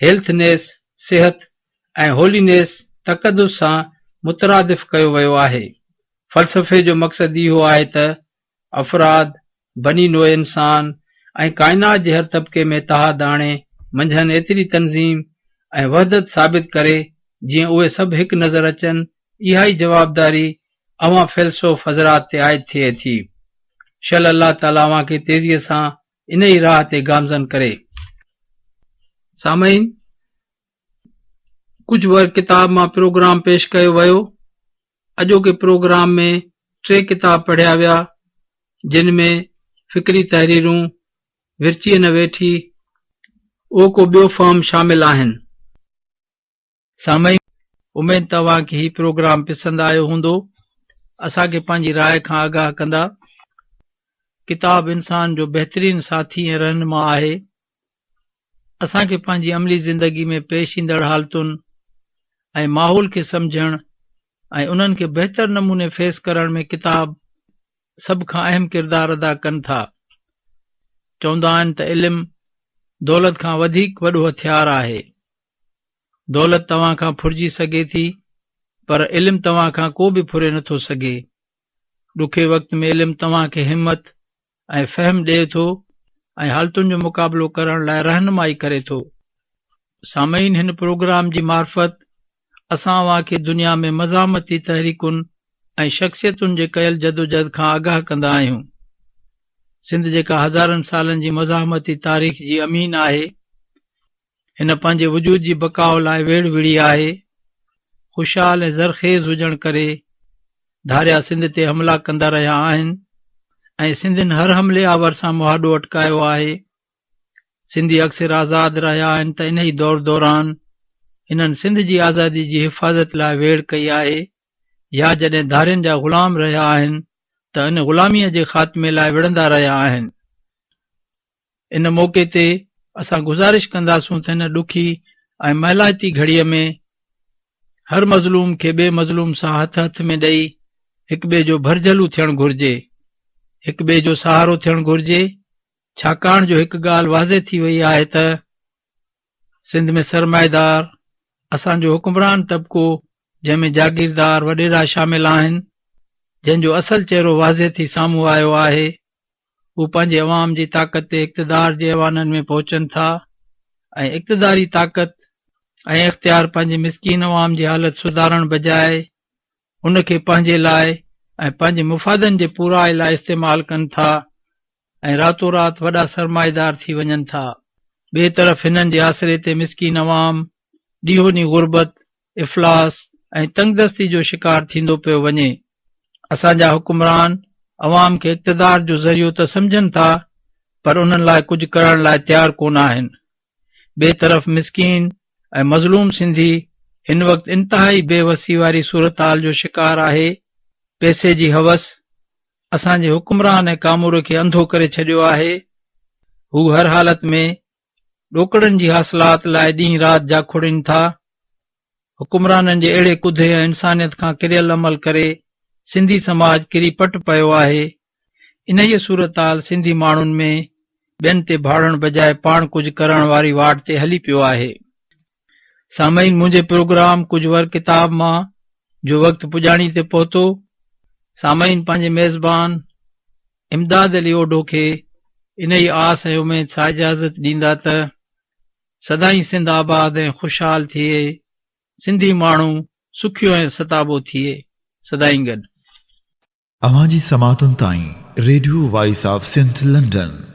Healthness، صحت، ۽ Holiness، تقدس، سان مترادف ڪيو ويو آهي. فلسفي جو مقصد اهو آهي ته افراد، بني نوع انسان ۽ ڪائنات جي هر طبقي ۾ اتحاد آڻي منجهن ايتري تنظيم ۽ وحدت ثابت ڪري جيئن اهي سڀ هڪ نظر اچن، اها ئي جوابداري اوهان فيلسوف حضرات تي عائد ٿئي ٿي. شل الله تعاليٰ اوهان کي تيزيء سان انهيء راهه تي گامزن ڪري. سامعين! ڪجهه ورق ڪتاب مان پروگرام پيش ڪيو ويو. اڄوڪي پروگرام ۾ ٽي ڪتاب پڙهيا ويا، جن ۾ فڪري تحريرون، ورچيء نه ويٺي، اهو ڪو ٻيو فهم شامل آهن. سامعين! اميد ته اوهان کي هي پروگرام پسند آيو هوندو. اسان کي پنهنجي راء کان آگاهه ڪندا. ڪتاب انسان جو بهترين ساٿي ۽ رهنما آهي. اسان کي پنهنجي عملي زندگي ۾ پيش ايندڙ حالتن ۽ ماحول کي سمجهڻ ۽ انهن کي بهتر نموني فيس ڪرڻ ۾ ڪتاب سڀ کان اهم ڪردار ادا ڪن ٿا. چوندا آهن ته علم دولت کان وڌيڪ وڏو هٿيار آهي. دولت توهان کان ڦرجي سگهي ٿي پر علم توهان کان ڪو به ڦري نٿو سگهي. ڏکي وقت ۾ علم توهان کي همت ۽ فهم ڏئي ٿو ۽ حالتن جو مقابلو ڪرڻ لاء رهنمائي ڪري ٿو. سامعين هن پروگرام جي معرفت اسان اوهان کي دنيا ۾ مزاحمتي تحريڪن ۽ شخصيتن جي ڪيل جدوجهد کان آگاهه ڪندا آهيون. سنڌ جيڪا هزارن سالن جي مزاحمتي تاريخ جي امين آهي، هن پنهنجي وجود جي بقاء لاء ويڙهه وڙهي آهي. خوشحال ۽ زرخيز هجڻ ڪري ڌاريا سنڌ تي حملا ڪندا رهيا آهن ۽ سنڌين هر حملي آور سان مهاڏو اٽڪايو آهي. سنڌي اڪثر آزاد رهيا آهن ته انهي دور دوران هنن سنڌ جي آزادي جي حفاظت لاء ويڙهه ڪئي آهي يا جڏهن ڌارين جا غلام رهيا آهن ته ان غلاميء جي خاتمي لاء وڙهندا رهيا آهن. ان موقعي تي اسان گذارش ڪنداسون ته هن ڏکي ۽ مهلائتي گهڙيء ۾ هر مظلوم کي ٻئي مظلوم سان هٿ هٿ ۾ ڏئي هڪ ٻئي جو ڀرجهلو ٿيڻ گهرجي، هڪ ٻئي جو سهارو ٿيڻ گهرجي، ڇاڪاڻ جو هڪ ڳالهه واضح ٿي وئي آهي ته سنڌ ۾ سرمائيدار اسان جو حڪمران طبقو جنهن ۾ جاگيردار وڏيرا شامل آهن، جنهن جو اصل چهرو واضح ٿي سامهون آيو آهي. هو پنهنجي عوام جي طاقت تي اقتدار جي ايوانن ۾ پهچن ٿا ۽ اقتداري طاقت ۽ اختيار پنهنجي مسڪين عوام جي حالت سڌارڻ بجاء ان کي پنهنجي لاء ۽ پنهنجي مفادن جي پورائي لاء استعمال ڪن ٿا ۽ راتو رات وڏا سرمائيدار ٿي وڃن ٿا. ٻئي طرف هنن جي آسري تي مسڪين عوام ڏينهون ڏينهن غربت افلاس ۽ تنگدستي جو شڪار ٿيندو پيو وڃي. اسان جا حڪمران عوام کي اقتدار جو ذريعو ته سمجهن ٿا پر انهن لاء ڪجهه ڪرڻ لاء تيار ڪونه آهن. ٻئي طرف مسڪين ۽ مظلوم سنڌي هن وقت انتهائي بي وسي واري صورتحال جو شڪار آهي. پئسي جي هوس اسان جي حڪمران ۽ ڪاموري کي انڌو ڪري ڇڏيو آهي. هو هر حالت ۾ ڏوڪڙن جي حاصلات لاء ڏينهن رات جاکوڙين ٿا. حڪمرانن جي اهڙي ڪڌي ۽ انسانيت کان ڪريل عمل ڪري سنڌي سماج ڪري پٽ پيو آهي. انهيء صورتحال سنڌي ماڻهن ۾ ٻين تي ڀاڙڻ بجاء پاڻ ڪجهه ڪرڻ واري واٽ تي هلي پيو آهي. سامعين منهنجي پروگرام ڪجهه ور ڪتاب مان جو وقت پڄاڻي تي پهتو. سامعين پنهنجي ميزبان امداد علي اوڍو کي انهيء آس ۽ اميد سان اجازت ڏيندا ته سدائين سنڌ آباد ۽ خوشحال ٿئي، سنڌي ماڻهو سکيو ۽ ستابو ٿئي. سدائين گڏ. اوهان جي سماعتن تائين radio voice of Sindh London.